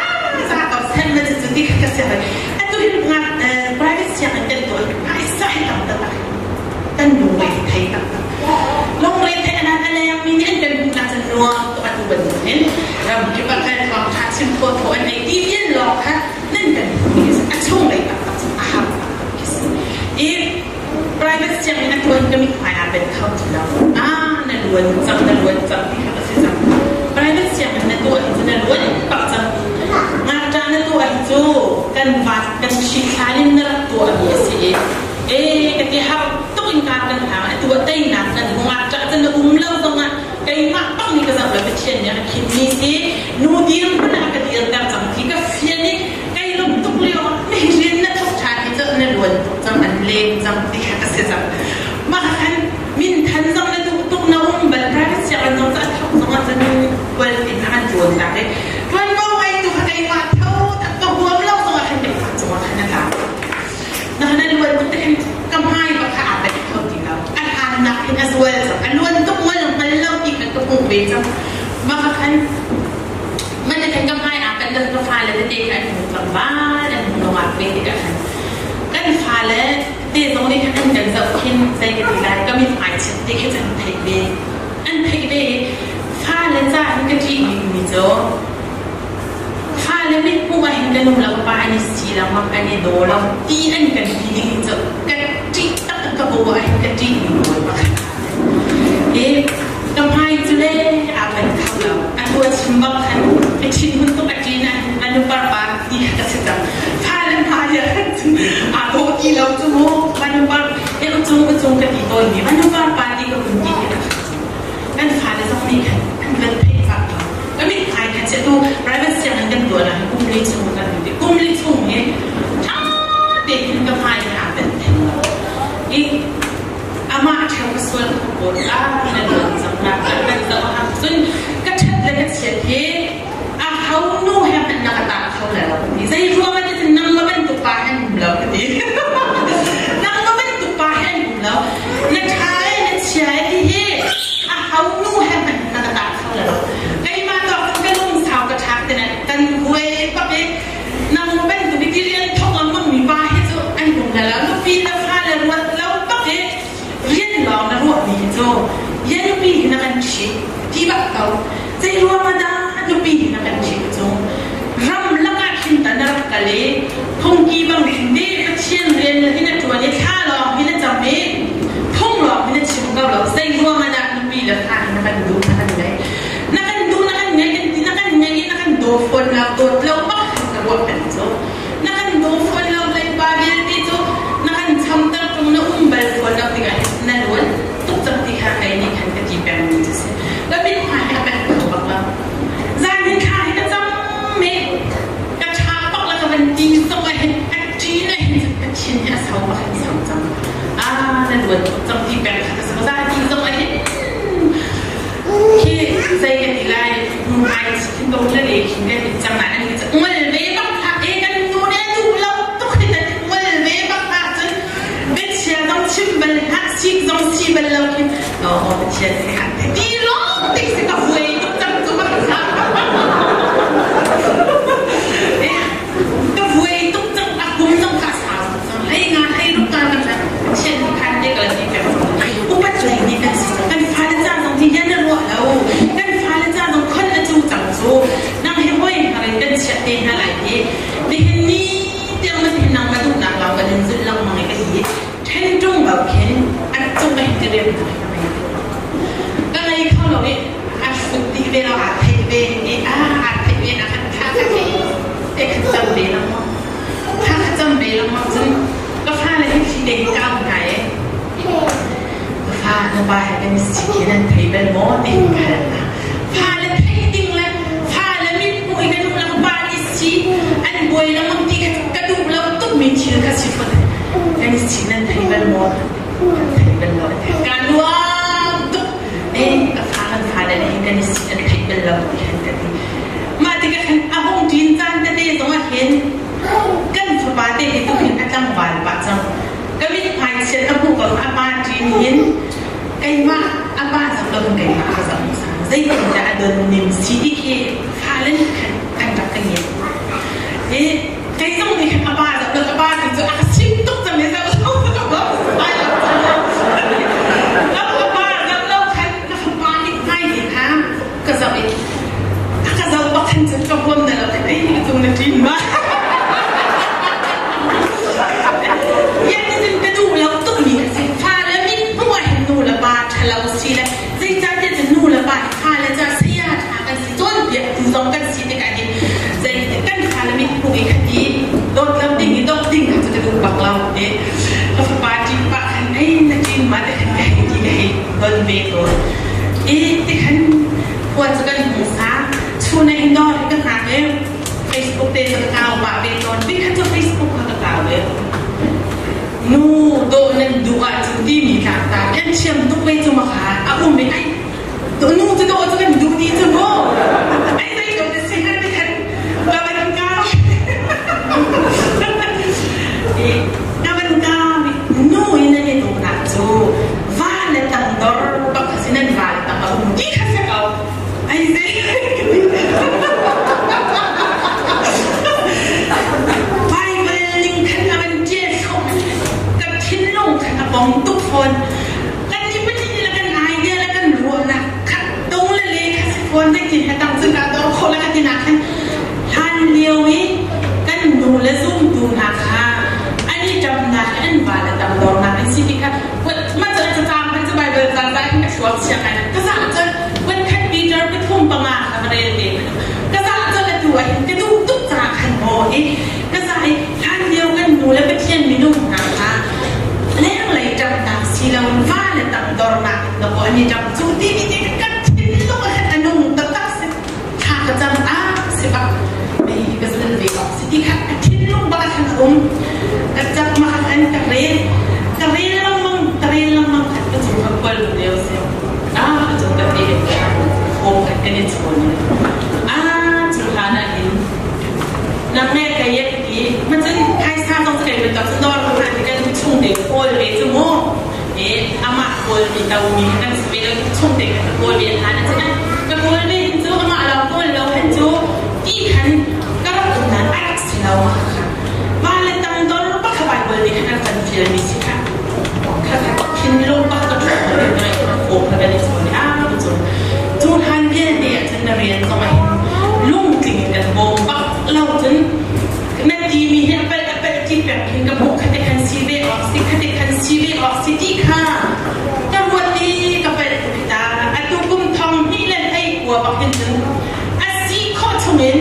Ah za ko sen na cu ti khat ka si hoi. Atu hin ngak private sianginn kan tuah phaisa hi tam taktak kan lungre thei taktak. Lungre thei anan a leng mi nih an kan hmuhnak cun nuam tuk atu bantuk hin ramkip ah khan thawngṭha chim thaw thaw an ei ti vial lawng kha nan kan hmuh a chunglei taktak cu a har taktak khi si. I private sianginn a tuan ka mithmai aa ben kho ti lo. Ah na luan cang na luan cang ti kha ka si cang. Private sianginn na tuah hi cu na luan bak cang. Ngakṭah na tuah hi cu kan vat kan hrithlan in na rak tuahmi a si i e ka ti har tuk in kar kan hlang atu ah teinak kan hmu ngakṭah cu na um lo zongah keimah bak nih ka zoh lo Pathian nih a khinmi si nu dir hmanh ah ka dirter cang ti ka fian i kai lawm tuk lio ah rian na thawk ṭhan hi cu na luan tuk cang an lem cang ti kha ka si cang mah khan min than zong na duh tuk na um bal private sianginn zong cu a thawk zong ah cun tual in an ṭuan tak i ṭuanvo ngeitu kha keimah tho tak ka huam lo zong ah khan keimah cungah khan a tla na na luan tuk te khan ka hmai bak kha aa bet kho ti lo a hlannak hin a zual cang a luan tuk ngol hngal lo ti khan ka hmuh ve cang mah kha khan man khan ka hmai aa pen ka fale tete kha an hmu tlangval an hmu nungak ve tikah khan kan fale te zong nih khan an kan zoh khin zei ka ti lai ka mithmai chiat te khi an theih ve an theih ve fale ca hin ka ṭih bikmi cu fale mithmuh ah hin ka nu le ka pa an i si lengmang an i daw lo ti an kan ti ding cu ka ṭih taktak ka bu ah hin ka ṭih mi pawl pakhat i ka hmai cu le aa kan kho lo a tu a chim bak khan ka thinhun tuk a ṭin ah hin anu parpa ti kha ka si cang fale hmai ah khan cun aa dawh ti lo cu mu anu par e ucung ucung ka ti tawn mi anu parpa ti ka hun ti khi kan fale zong nih khan an kan theih cang lo ka mithmai kha chiah tu private sianginn kan tuan ah kum li chung kan ti kum li chung hi ṭha tein ka hmai he aa tel theng lo i amah ṭheo ka sual ka pawl a na luan cang na kan zoh ah cun ka ṭhat le ka chiat hi a ho nu he hmanh na ka tah kho le lo ti zei ruang ah ti nang ma bantuk pa he an um lo ka ti nang ma bantuk pa he an um lo na ṭha e na chia e ti hi a ho nu he hmanh na ka tah kho le lo keimah tawk ka lungsau ka ṭhak te kan huai bak i nang bantuk i rian thok lengmang mi pa hi cu an um le lo nupi le fa le ruat lo bak i rian lawng na ruahmi hi cu ya nupi hi na kan ṭhit ti bak ko zei ruang ah dah nupi hi na kan ṭhit cu ram lakah khin ta na rak kal i phungki bang khin te Pathian rian hi na ṭuan i thla lawng hi na cam i phung lawng hi na chim ko lo zei ruang ah dah nupi le fa hi na kan duh na kan ngeih na kan duh na kan ngeih kan ti na kan ngeih i na kan daw fawn lo dawt lo bak khan ka ruah peng cu na kan daw fawn lo leiba vialte cu na kan chamter ṭung na um bal fawn lo tikah na luan tuk cang ti kha kei nih khan ka ti pengmi cu si ka mithmai a pek kho bak lo zan hin thla hi ka cam me ka ṭha bak la ka van ti zong ah hin a ṭin ah hin ka thin hi a sau bak hin sau cang ah na luan tuk cang ti peng kha ka si zan ti zong ah hin khi zei ka ti lai hmai thin ko le le khin kan cang ah an ngol ve bak hlah e kan nu ne duh lo tuk hin ngol ve bak hlah cun biachia zong chim bal hlah sik zong si bal lo khin aw Pathian si kha ti lawng tik si ka huai tuk cang cu bak ka vuai tuk cang a kum zong kha sau tuk cang hei nga hei ruk ka kan Pathian nih khan te ka ti pek upat lei nih kan si kan fale ca zong hi yan a ruah lo kan fale ca zong khon a cu cang cu nang he hoi harin kan chiah te hna lai hi nihin ni tiang na hin nang ma duhnak law kan in zulh lengmang i ka hi ṭhen ṭung lo khin an cung ah hin rian ka ngei kho lo i a hrut dih ve lo aa theih ve i a aa theih ve na khan tha ka thei te khan cam ve lengmang tha ka cam ve lengmang cun ka fale hi thli te hi ka au hna i ka fa na pa he kan i si khi nan thei bal maw ti ka hal hna fale thei ding le fale mit hmuh i ka duh lo pa nih si an buai lengmang ti ka duh lo tukmi thil kha si fawn kan i si nan thei bal maw kan thei bal lo ka nuam tuk eh ka fa kan fale nih hin kan i si an theih bal lo ti han ka ti mah tikah khan a hung ṭin caan tete zong ah hin kan fapa Hin keimah a pa zoh lo in keimah ka zoh hmasa. Zeitindah a don ning si ti khi fale nih khan an rak ka ngiat. I kei zong nih khan a pa zoh lo, a pa tu cu a ka sim tuk cang i zoh lo ka lo ai lo a pa zoh lo khan ka fapa nih hmai te kha ka zoh i a ka zoh bak khan cun ka huam na lo khan ei ka cung na ṭin ma. Yan ka duh lo tuk mi ka si. Fale mit hmuh ah hin nu le pa ṭhalo si le zeicahtiah cun nu le pa hi fale ca saya ṭha kan si, cawnpiaktu zong kan si tikah hin zei kan fale mit hmuh i khati dawt lo ding i dawt ding kha cu ka duh bak lo ti. Ka fapa ṭin pah khan ei na ṭin ma ti khan ka hei ti ka hei don ve tawn. I ti khan khua cu kan hung sa. Chun ah indoor hi ka hngak i Facebook te cu ka kau pah ve tawn. Nikhat cu Facebook kha ka kau ve. Nu dawh nan duh ahcun timi tlangtar kan thiam tuk ve cu makha a um i ai nu cu dawh cu kan duh dih cu mu. Ai zei ko na si hnga ti khan ka van kau. Ka van kau nu in nan i dawhnak cu va le tangdor bak si nan va le tang a um ti kha si ko. Ai zei Bible ning khan a van ṭial thluah kan thinlung khan a pong tuk fawn. Kan nih pahnih le kan idea le kan ruahnak khat dong le le kha si fawn zeitin he tang cun dah dor khawh le ka tinak khan hlan lio i kan nu le zumtu hna kha an i ṭamnak hi an va le tam dornak an si ti kha mah cu cacang kan cu Bible ca ca in ka thluak chia ngai ka zah cun voikhat Peter pathum panga kha va rel ve ka zah cun atu ah hin ka duh tuk caah khan maw i ka zah i hlan lio kan nu le Pathian minung hna kha lenglei ṭamnak si loin va le tam dornak in dawkaw an i ṭam cu ti mi ti kan thinlung ah khan a nung taktak si thla ka cam ah si bak mei ka zul ve awk si ti kha ka thinlung bak ah khan a um ka cak ma khan ka rel ka rel lengmang ka rel lengmang khan ka cung ka kual lio si ah ka cung ka te hom khan kan i chawn ah cu hlan ah hin nang ne ka yet ti ma cun phaisa zong kai ban tak dor ko han kan chung te kawl ve chu mu e amah kawl mi to mi kan si ve lo chung te ka kawl ve han cun ka kawl ve hin cu amah lo kawl lo hin cu ti khan ka rak um nan a rak si lo ma kha ma le tang dor pa kha Bible nih khan kan fial mi si kha kha kha thinlung pa ka ṭhu ngai ko kha kan i chawn a cu cu hlan vialte ah cun na rian zong ah hin lungtling in kan bawm bak lo cun na ti mi hi a palh a palh ti pek hin ka hmuh khate khan si ve awk si khate khan si ve awk si ti kha ka ruat i ka palh tuk ta atu kum thong hnih le hlei kua bak hin cun a si khawh chungin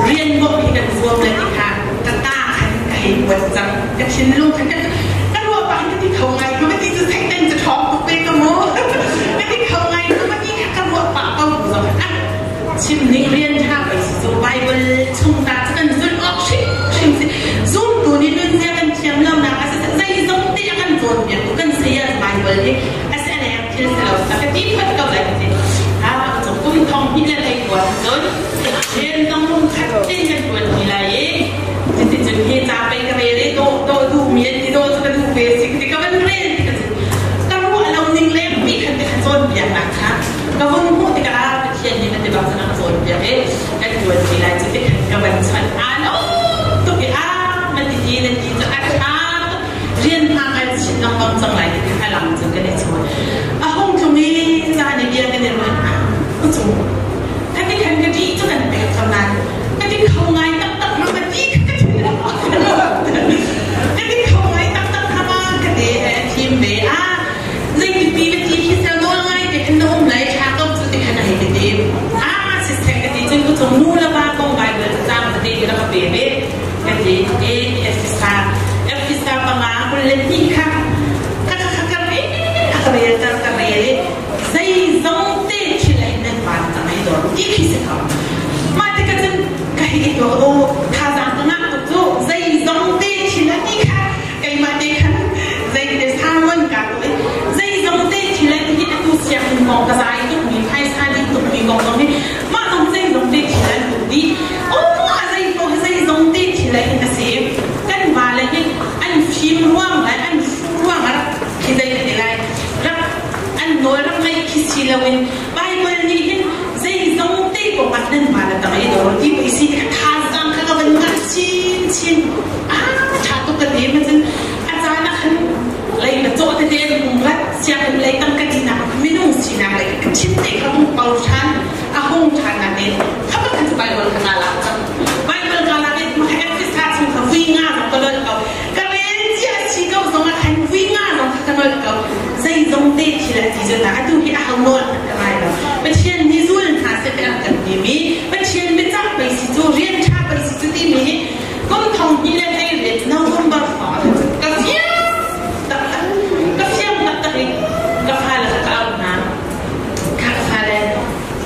rian bawmh hi kan zuam le ti kha ka ta khan ka hei buat cang ka thinlung khan ka ruah pah ka ti kho ngai ka ti cu Satan cu ṭhawng tuk ve ka mu ka ti kho ngai ka ti kha ka ruah pah ko zong ah chim ning rian ṭha pei si cu Bible chung ta cu kan zulh awk hrim hrim si zumtu nih nunzia kan thiam lo nak a si zeizong te a kan cawnpiak tu kan saya Bible hi a si a leng thil si lo ka ti phot ko lai ka ti a cung kum thong hnih le hlei kua cun rian zong lungkhat tein kan ṭuan ti lai i cuticun hi ca pei ka rel i dawh dawh duhmi an ti dawh cu ka duh ve si ka ti ka van rel ti ka ka ruah lo ning leng pi khan ka cawnpiaknak kha ka vun hmuh tikah Pathian nih na ti bak cun a ka cawnpiak i kan ṭuan ti lai cu ti khan ka van chawnh aa lo tuk i a na ti ti na ti cu a ṭha tuk rian hna kan chin lengmang cang lai ti kha a lang cun kan i chawn a hung tlung i zan i bia kan i ruat ah cung khati khan ka ṭih cu kan pek ko nain ka ti kho ngai taktak ma ka ti ka ti ka ti kho ngai taktak kha ma ka ti he thim ve a zeiti pi ka ti khi sel nawl ngai te khan na um lai ṭha ko cu ti khan a hei ka ti a siseh ka ti cun ku cung nu le pa kong Bible cang tete ka ka pe ve ka ti e Efesa Efesa panga 22 kha ka ka ka rel ka rel ka ka rel i zeizong te thil ah hin nan van cang ai dor ti khi si ko mah tikah cun ka hei i tuak o thazaang ka ngah tuk cu zeizong te thil ah ti kha keimah te khan zei te sermon ka tuah i zeizong te thil ah hi atu sianginn kong ka zai tuk mi phaisa dih tuk mi kong zong hi mah zong zeizong te thil an tuk dih o a zei ko zeizong te thil ah hin a si kan va le hi an fim ruang le an hruh ruang ah khi zei ka ti lai. loin Baibal nih hin zeizong te kong ah nan pa le tang i dor ti pei si ka thazaang kha ka van ngah chinchin. Ah, ṭha tuk ka ti. Macun a caan ah khan lei ka cawh tete an hung rat sianginn lei tang ka tinak minung sinak lei ka thin te kha hung pau ṭhan a hung ṭhan na te kha bak khan cu Baibal kha naa lak cang. Baibal kaa lak i Efesa chung kha vui nga zong ka lolh ko. Ka rel cia si ko zong ah khan vui nga zong kha ka nolh ko. Zeizong te thil a ti cu atu hi a ho nawl hmanh ka ngai lo. Pathian nih zul hna seh ti an kan timi Pathian biacah pei si cu rian ṭha pei si cu timi hi kum thong hnih le hlei riat November hrawng ah khan ka fiang taktak ka fiang taktak i ka fale kha ka auh hna. Kha ka fale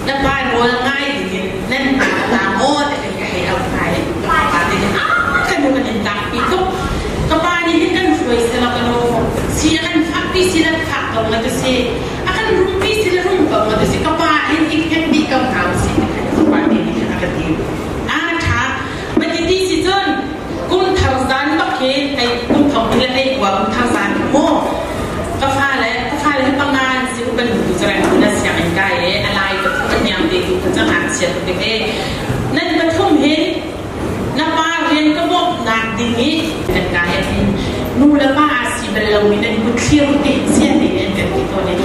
na pa nawl ngai dingin nan hna a tla maw ti khin ka hei auh hna i ka pa te nih ah ka nu kan in tlakpi tuk ka pa nih hin kan hruai selaw ka nu si a kan fakpi si le fak ko nga tu si a kan rumpi si le rum ko nga tu si ka pa hin i hnek dih ko hna usih ti khan ka pa te nih khan a ka ti a ṭha ma ti ti si cun kum thar zan bak khi hei kum thong le hei kua kum thar zan mu ka fale ka fale hi panga an si upan tu zarang tu na sianginn kai e alai pathum an niam te tu kha chang chiat te ke nan pathum hin na pa rian ka bawmh nak ding i kan kai hin nu le pa a si bal lo mi nan kut thlir te sian te an kan ti tawn i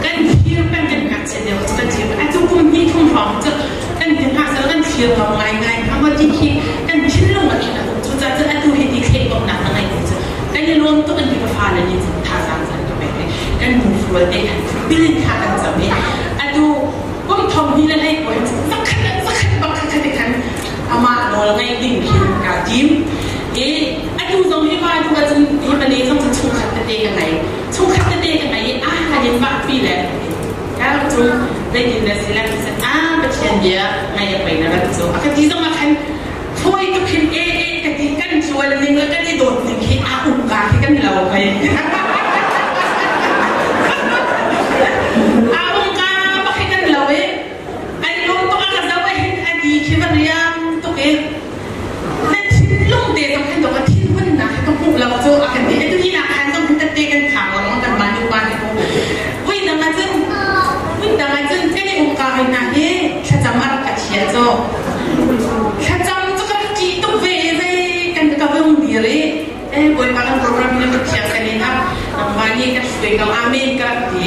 kan thlir peng kan ngakchia deuh cu kan thlir atu kum hnih thum hrawng cu kan ti hna sel kan thlir ko ngai ngai hna maw ti khi kan thinlung ah khin a um cucaah cun atu hi ti thleh bawmhnak na ngei cu kan i lawm tuk an ti ka fale nih cun thazaang cun ka pek i kan nu fual te khan bilin kha kan cam i atu kum thong hnih le hlei kua zakhat zakhat bak kha kha khan amah nawl ngai ding khin kaa tim i atu zong hi ma tu ahcun hi male zong cu chungkhat tete ka ngei chungkhat tete ka ngei i a han in vahpi le ka cu zeitin na si le a Pathian bia ngai a pei na rat cu a ka ti zong ah khan fawi tuk hin e e ka ti kan tluan ning le kan i dawt ning hi a um ka khi kan lo hoi a um ka bak hi kan lo i an lung tuk a ka zoh hin a di khi va riam tuk i na thinlung te zong khan ka thinhunnak hi ka hmuh lo cu a kan ti atu hi nak khan zong tette kan phang lo kan ma nu pa ni ko vui dang ah cun vui dang ah cun kan i um ka hoi hna hi thlacam a rak ka chia cu thlacam cu ka rak ṭih tuk ve zei kan ka vung dir i eh bawipa kan program in ka thiang kan in hap nangmah nih ka hruai ko amen ka rak ti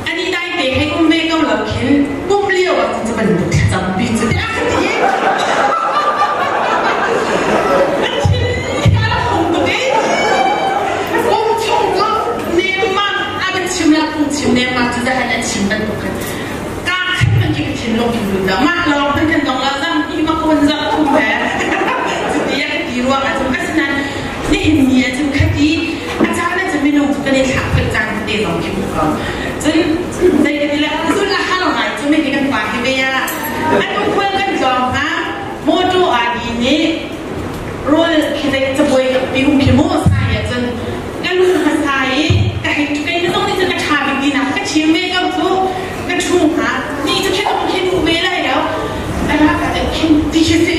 ani dai te hei um ve ko lo khin pum lio ah cun cu bantuk thlacam pi cu ti a ka ti a thin a rak hung tuk i pum chung cu nemmang a kan chim la phung chim nemmang cu zahan a chim bantuk khan ka khat man ki ka thinlung in lut dah mah lawng hman kan dong la zam i ma kun zam thum he cuti a ka ti ruang ah cun asinain nihin ni ah cun khati a caan ah cun minung cu kan i thlak pek caan te zong khi mu ko cun zei ka ti le zul a har ngai cu mi kan pa hi ve ah atu khual kan tlawng hna motor aa di nih rawl khi zei cabuai pi um khi mu sai ah cun ka lu hmasa i ka hei kei na zong nih cun ka ṭha bik ti nak ka chim ve ko cu ka ṭhu hnga ni cu khin um khin u ve lai lo a ka te khin ti khi si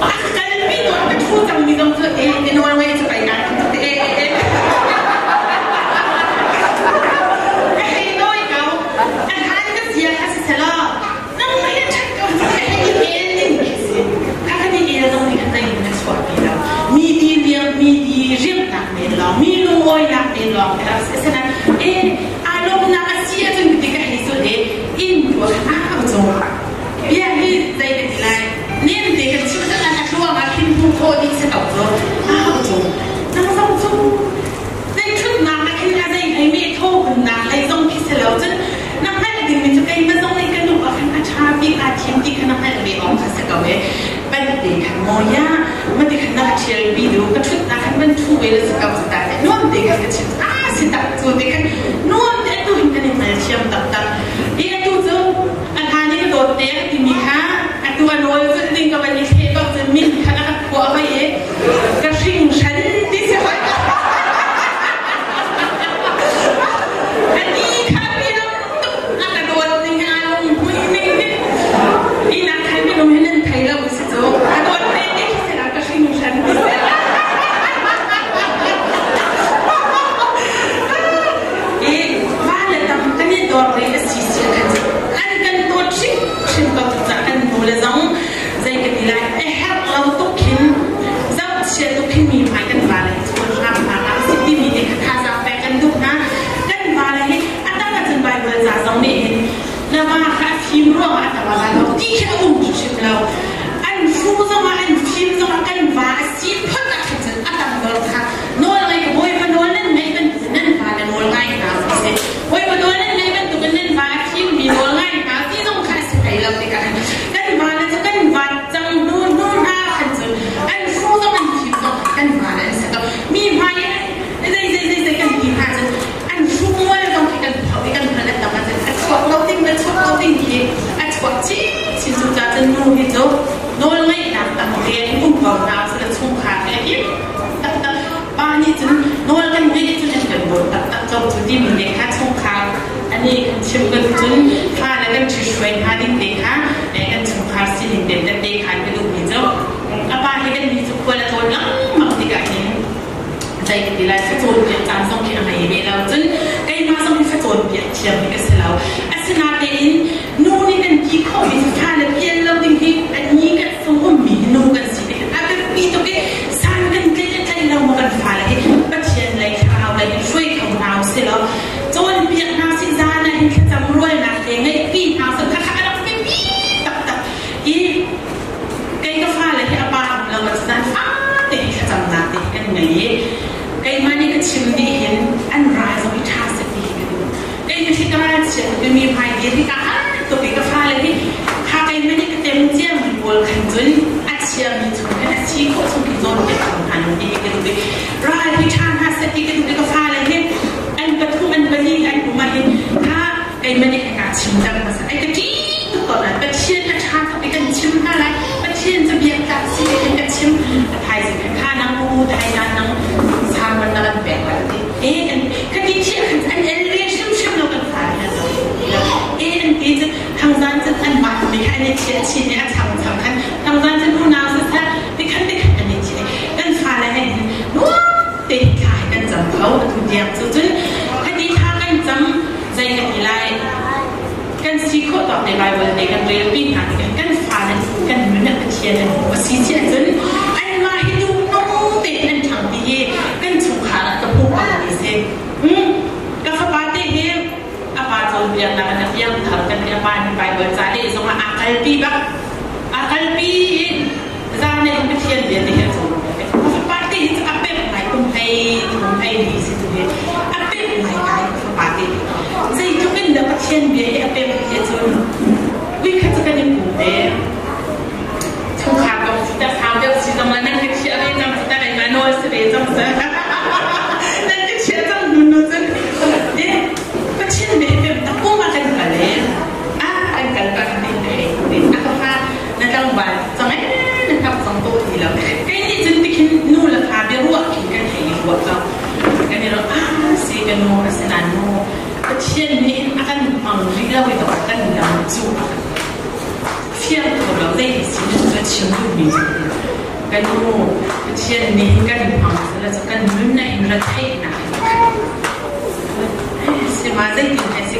a kalpi tuah ka ṭhu cang mi zong cu e e nawl ngai cu kai ka te e e ka hei nawi ko a hlan ka sia kha si selaw nang mei a ṭhat ko cu ka hei i el ding khi si kha ka ni el zong nih khan zei in a chuah ti lo mi ti liang mi ti riamnak men lawng mi lungawinak men lawng khi rak si asinain e aa lawmnak a si ahcun ti ka hei zulh i inn tu ah khan a ka cung bia hi zei ka ti lai nem te kan chim cang a tluang ah khin hmuh khawh dih si ko cu a ka cung nang zong cu zei ṭhutnak ah khin a zei hlei me thaw hunnak hlei zong khi si lo cun na hngalh dingmi cu keimah zong nih ka nu ah khan a ṭha bik aa thim ti kha na hngalh ve awk kha si ko e pante khan maw ya mati khan na ka ṭhial pi du ka ṭhutnak khan van ṭhu ve la si ko si ta te nuam te khan ka chim a si tak cu te khan nuam te atu hin kan i hngal thiam taktak i atu cu a hlan i ka dawt te a timi kha atu a nawl zulh ding ka van i thleh bak cun min khan a ka phuah hoi i ka hringhran ti si hoi ani kha biam tuk a ka dawt ning a lung hmui ning hi ina khan minung hi nan thei lo si cu a dawt te te khi sila ka hringhran ti si i va le tam kan i dawr rih a si. nih cun nawl kan ngeih cun an kan dawt taktak ko cu timi te kha chungkhar ani kan chim ka duh. Cun fale kan ṭhithruai hna ding te kha kan chungkhar sining te tette khan ka duhmi cu a pa he kan ni cu khual a tlawn lengmang tikah hin zei ka ti lai, facawnpiak caan zong khi a ngei ve lo. Cun keimah zong hi facawnpiak thiam hi ka si lo. Asinatein nu nih kan ti khawhmi cu fale pial lo ding hi a ni kan fung ummi hi nu kan si tikhin a biapi tuk i san kan tlaih le tlaih lo maw kan fale hi Pathian lei thlarau lei in hruai kho hna usih law cawnpiak hna usih. Zan ah hin thlacam rualnak he ngeihpi hna usih. Khakha a rak biapi taktak i kei ka fale hi a pa um lo ah zan fate hi thlacamnak te hi kan ngei i keimah nih ka chim dih hin an ral zong hi ṭha seh ti hi ka duh. Keimah hi ka ralchia tuk i mi hmai dir hi ka har tuk i ka fale hi kha keimah nih ka tem ciami pawl khan cun a chiami chung khan a si khawh chung khi cawnpiak kho hna ning ti hi ka duh i ral hi ṭha hna seh ti ka duh i ka fale hi an pathum an pali an um ah hin kha keimah nih ka chim cang hmasa ai ka ṭih tuk ko nain Pathian a ṭha tuk i kan chim hna lai, Pathian cu biaktlak si ti khin ka chim. A thaizing khan kha nang u thaizan nang sermon na kan pek lai ti e kan ka ti thiah khan an el ve hrimhrim lo. Kan fa nih an lo ti lo e an ti cu thangzan cun an mah mi kha an i thiah chin i a chang chang khan thangzan cun unau siseh ti khan ti khan an i thiah. Kan fale he hin nuam te thla hi kan cam kho atu tiang cu. Cun hiti thla kan cam zei ka ti lai, kan si khawh tawk te Bible te kan relpi hna tikah kan fale kan nun ah Pathian an hmuh a si si ahcun anmah hi duhnung tein an ṭhang ti hi kan chungkhar ah ka hmuh ko mi si. Ka fapa te hi a pa cawnpiaknak in a piangthar kan ti. A pa nih Bible ca leh zong ah aa kalpi bak, aa kalpi i zan in Pathian bia te hi a cawnpiak. Ka fapa te hi a pemh ngai, kum 13 14 si tu hi a pemh ngai ngai ka fapa te hi. Zeitluk in dah Pathian bia hi a pemh ti ahcun vuikhat cu kan i pum ve, chungkhar kong si ta sau deuh si zong ah nan ka thiah ve cang si ta, keimah nawl si ve cang si nan ka thiah cang nun nu cun eh Pathian bia hi pemh tak kum ah kan kal e ah kan kal ka kan ti te a ka fa na tlangval cang ee na hnap cang to ti lo. Kei nih cun tikhin nu le fa bia ruah khin kan hei i ruah ko kan i ruah ah si ka nu asinain mu Pathian nih a kan hmang rih lo i dawh kan lam cu a kan fiang kho lo zei si cu a chim duhmi cu ka nu Pathian nih kan hmang sala cu kan nun na in ra theihnak in sima zeitin he si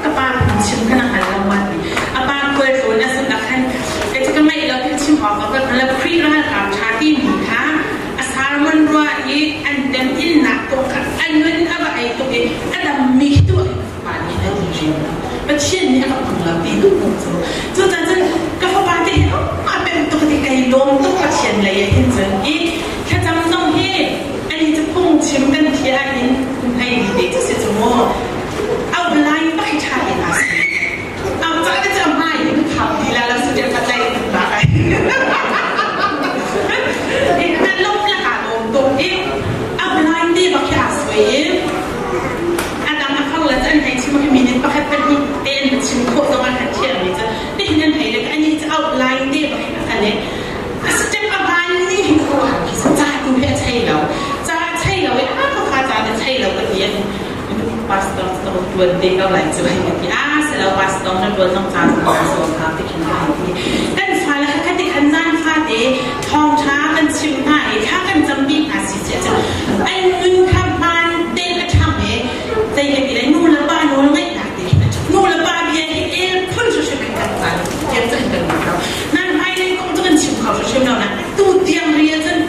ka pa chim khan a hngal lo ma ti a pa khual tlawn a sun a khan ka cu ka ngaih lo kan chim awk ka la Khrih ralkap ṭha ti mi kha a sermon rua i an tem innak to kha a nun a va ei tuk i a dam mi khi tu fapa nih a ti ṭhin lo. Pathian nih a ka phung lo ti duh tuk cu cucaah cun ka fapa te hi a pem tuk ti kai lawm tuk. Pathian lei ah hin cun i thlacam zong hi ani cu phung chim kan thiah ah hin hei te cu si cu mu outline bak hi ṭha te hna si au ca te cu a hmai in khap ti la lo si tiah ka tlai ba ai na lom la ka lawm tuk i outline te bak hi aa suai i a dang a fang le cu an hei chim khi minute pakhat pahnih te an chim khawh zong an han thiam mi cu tihin an hei le ani cu outline te bak hi a le a step a van ning hin ko ha khi ca tu hi a chei lo, ca chei lo i a ka fa ca na chei lo ka ti an pastor to tuan te ko lai cu hei ka ti a se lo pastor na tuan zong ca zong na so kha ti khin ka hei ti. Kan fa le kha ti khan zan fa te thawng tha kan chim hna i thla kan cam bi hna si sia cu an nun kha hmaan te a ṭhang i zei ka ti lai, nu le pa nawl ngaihnak te khin a ṭhang. Nu le pa bia hi el phun hrimhrim in kan fa le tiang cu an kan lo nan hmailei kong cu kan chim kho hrimhrim lo na tu tiang ri cun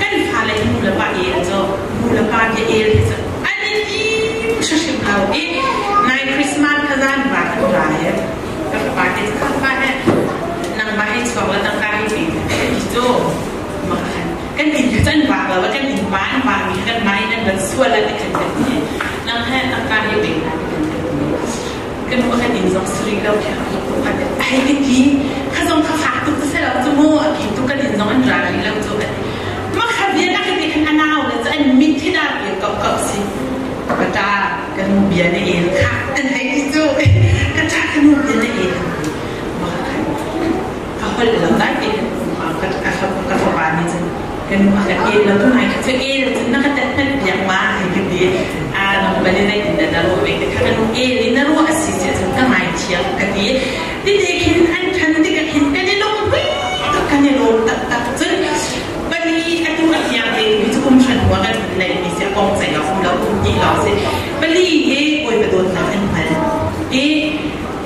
kan fale hi nu le pa el cu nu le pa bia el hi cu an i tim hrimhrim lo i nai Christmas kha zan va kan ra he ka fapa te cu fa he nangmah hei chuak la tangka hei pe ti cu ma khan kan inn kha can vak lo kan inn pa an vak mi kan mai an van sual la ti khan kan ti nang he tangka hei pe na ti khan kan ti kan nu kan inn zong sri lo kha hei ti ti kha zong kha fak tuk se lo cu mu a ki tu kan inn zong an ra rih lo cu ma kha bia na ti khan anau le cu an mit thi da pi kau kau si ka ta ka nu bia na el kha an hei ti cu ka ta ka nu bia na el ma kha ka hol lo dai te ka ka fapa nih cun ka nu a ka el lo tu nai kha cu el cun na ka tet na. ah kan hun neihmi si a kong ceih awk um lo um hnih lawng si. Pali hi Bawipa dawtnak an hngal. I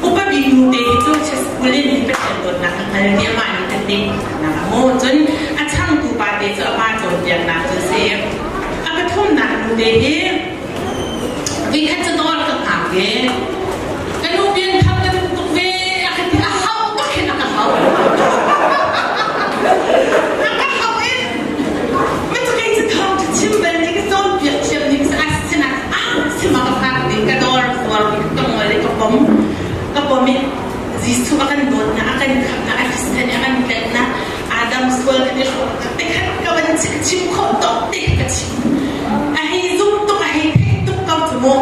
upa bik nute hi cu school in hin Pathian dawtnak a hngal ti amah nih kan ti nak a mu. Cun a changtu pa te cu a pa cawnpiaknak cu a si. A pathumnak nute hi Vikhat cu dawr ka hngak ve. Ka nu pianthar ka duh tuk ve. A ka ti a hau bak hin a ka hau. A ka hau i ma cu kei cu thawng cu chim bal nih ka cawnpiak thiam ning si a sinah ah sima ka fak ding ka dawr zuar mi ka ngol i ka pom ka pom i Jesuh a kan dawtnak a kan khamhnak a thisen a kan tlenhnak Adam sual kan i hrawm te khat ka van chim khawh tawk te ka chim. A hei zum tuk a hei theih tuk ko cu maw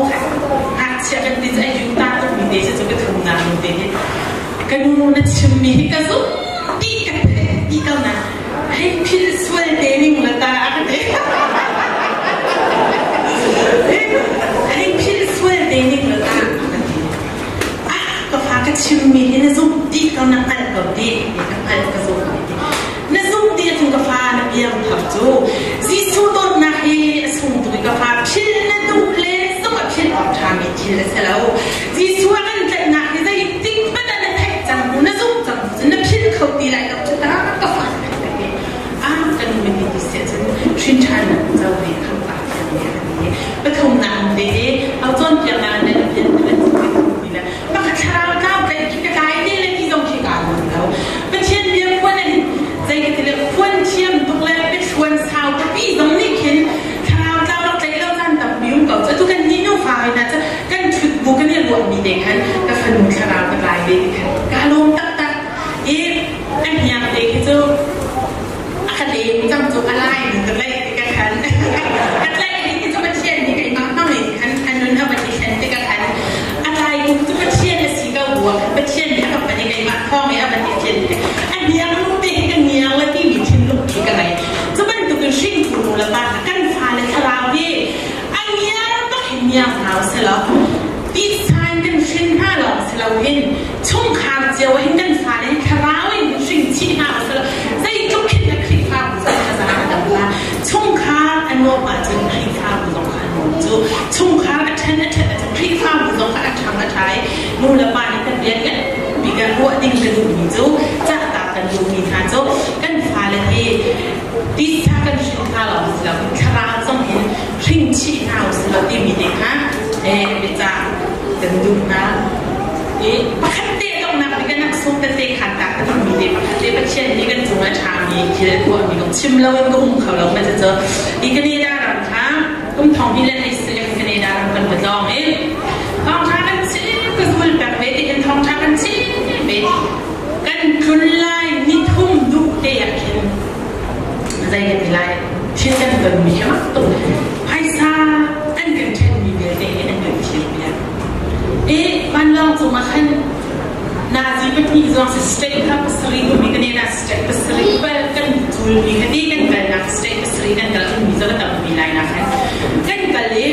ngakchia kan ti cu a yu ta tuk mi te cu ka thum na nu te hi ka nu na chim mi hi ka zum ti ka theih ti ko na hei phil sual te ning la ta a ka ti. Hei phil sual te ning la ta a ka ti. Ah, ka fa ka chimmi hi na zumh dih ko na hngalh ko dih ka hngalh ka zumh na zumh dih ahcun ka fa na piang thar cu Jesuh dawtnak hi a sung tuk i ka fa phil na duh le zong a philh awk ṭhami thil a si lo. Jesuh a kan tlaihnak hi zeitik hmanh ah na theih cang hnu na zumh cang hnu cun na philh kho ti lai lo cu ta ka fa na ti. Ah kan nu ti ti si ahcun hrin ṭhan na co ve khamh pa thiang nih a kan ti. Pathumnak te au cawnpiaknak nan pian nan ti le pakhat thlarau tlau tlaih khi ka tlai te le ti zong khi kaa nuam lo. Pathian bia phuan in zei ka ti le phuan thiam tuk le biathluan sau pipi zong nih khin thlarau tlau rak tlaih lo caan tampi um ko. Atu kan ni nu fa hna cu kan ṭhut bu kan i ruahmi te khan ka fanu thlarau ka tlai ve ti khan kaa lawm taktak. I a hniang te khi cu a ka lem cang cu a lai in ka tlaih ti ka khan ka tlaih ni ti cu Pathian nih keimah hmang in khan a nun a van i thlen ti ka khan a tlai kum cu Pathian a si ko bu ah khan Pathian nih a ka pan i keimah thawng i a van i thlen ti a hniang nu te hi ka ngiang la timi thinlung khi ka ngei. Cu bantukin hringtu nu le pa hna kan fale thlarau hi a ngiar bak hin ngiang hna usih titsa in kan hrin hna lawng si loin chungkhar cio hin kan fale hi thlarau in hring chih hna usih zeitluk khin na Khrihfabu zong kha za a dam la chungkhar a nuamh ahcun Khrihfabu zong kha a nuam cu chungkhar a ṭhen a ṭhat ahcun Khrihfabu zong kha a ṭhang a ṭha i nu le pa nih kan rian kan bi kan ruah ding ka duhmi cu cahtak kan duhmi hna cu kan fale hi titsa kan hrin hna lawng si lo thlarau zong hin hring chih hna usih law timi te kha biacah kan duh hna. I pakhat te donghnak bik kan sung tete khan ta ka duhmi te pakhat te Pathian nih kan cung a ṭhami thil a tuahmi kong chim lo in ka um kho lo ma cu i Canada ram kha kum thong hi le hei si Canada ram kan va tlawng i thawngṭha kan chim ka zul pek ve ti hin thawngṭha kan chim ve kan tlun lai nithum duh te ah khin zei kan ti lai thil kan tonmi khi mak tuk phaisa an kan ṭhenmi vialte hi an kan thir piak i vanlawng cungah khan nazi pahnih zong si state kha pasarih ummi kan ena state pasarih bal kan culmi kha ti kan kalnak state pasarih kan kal ummi zong a tampi lai na khan kan kal i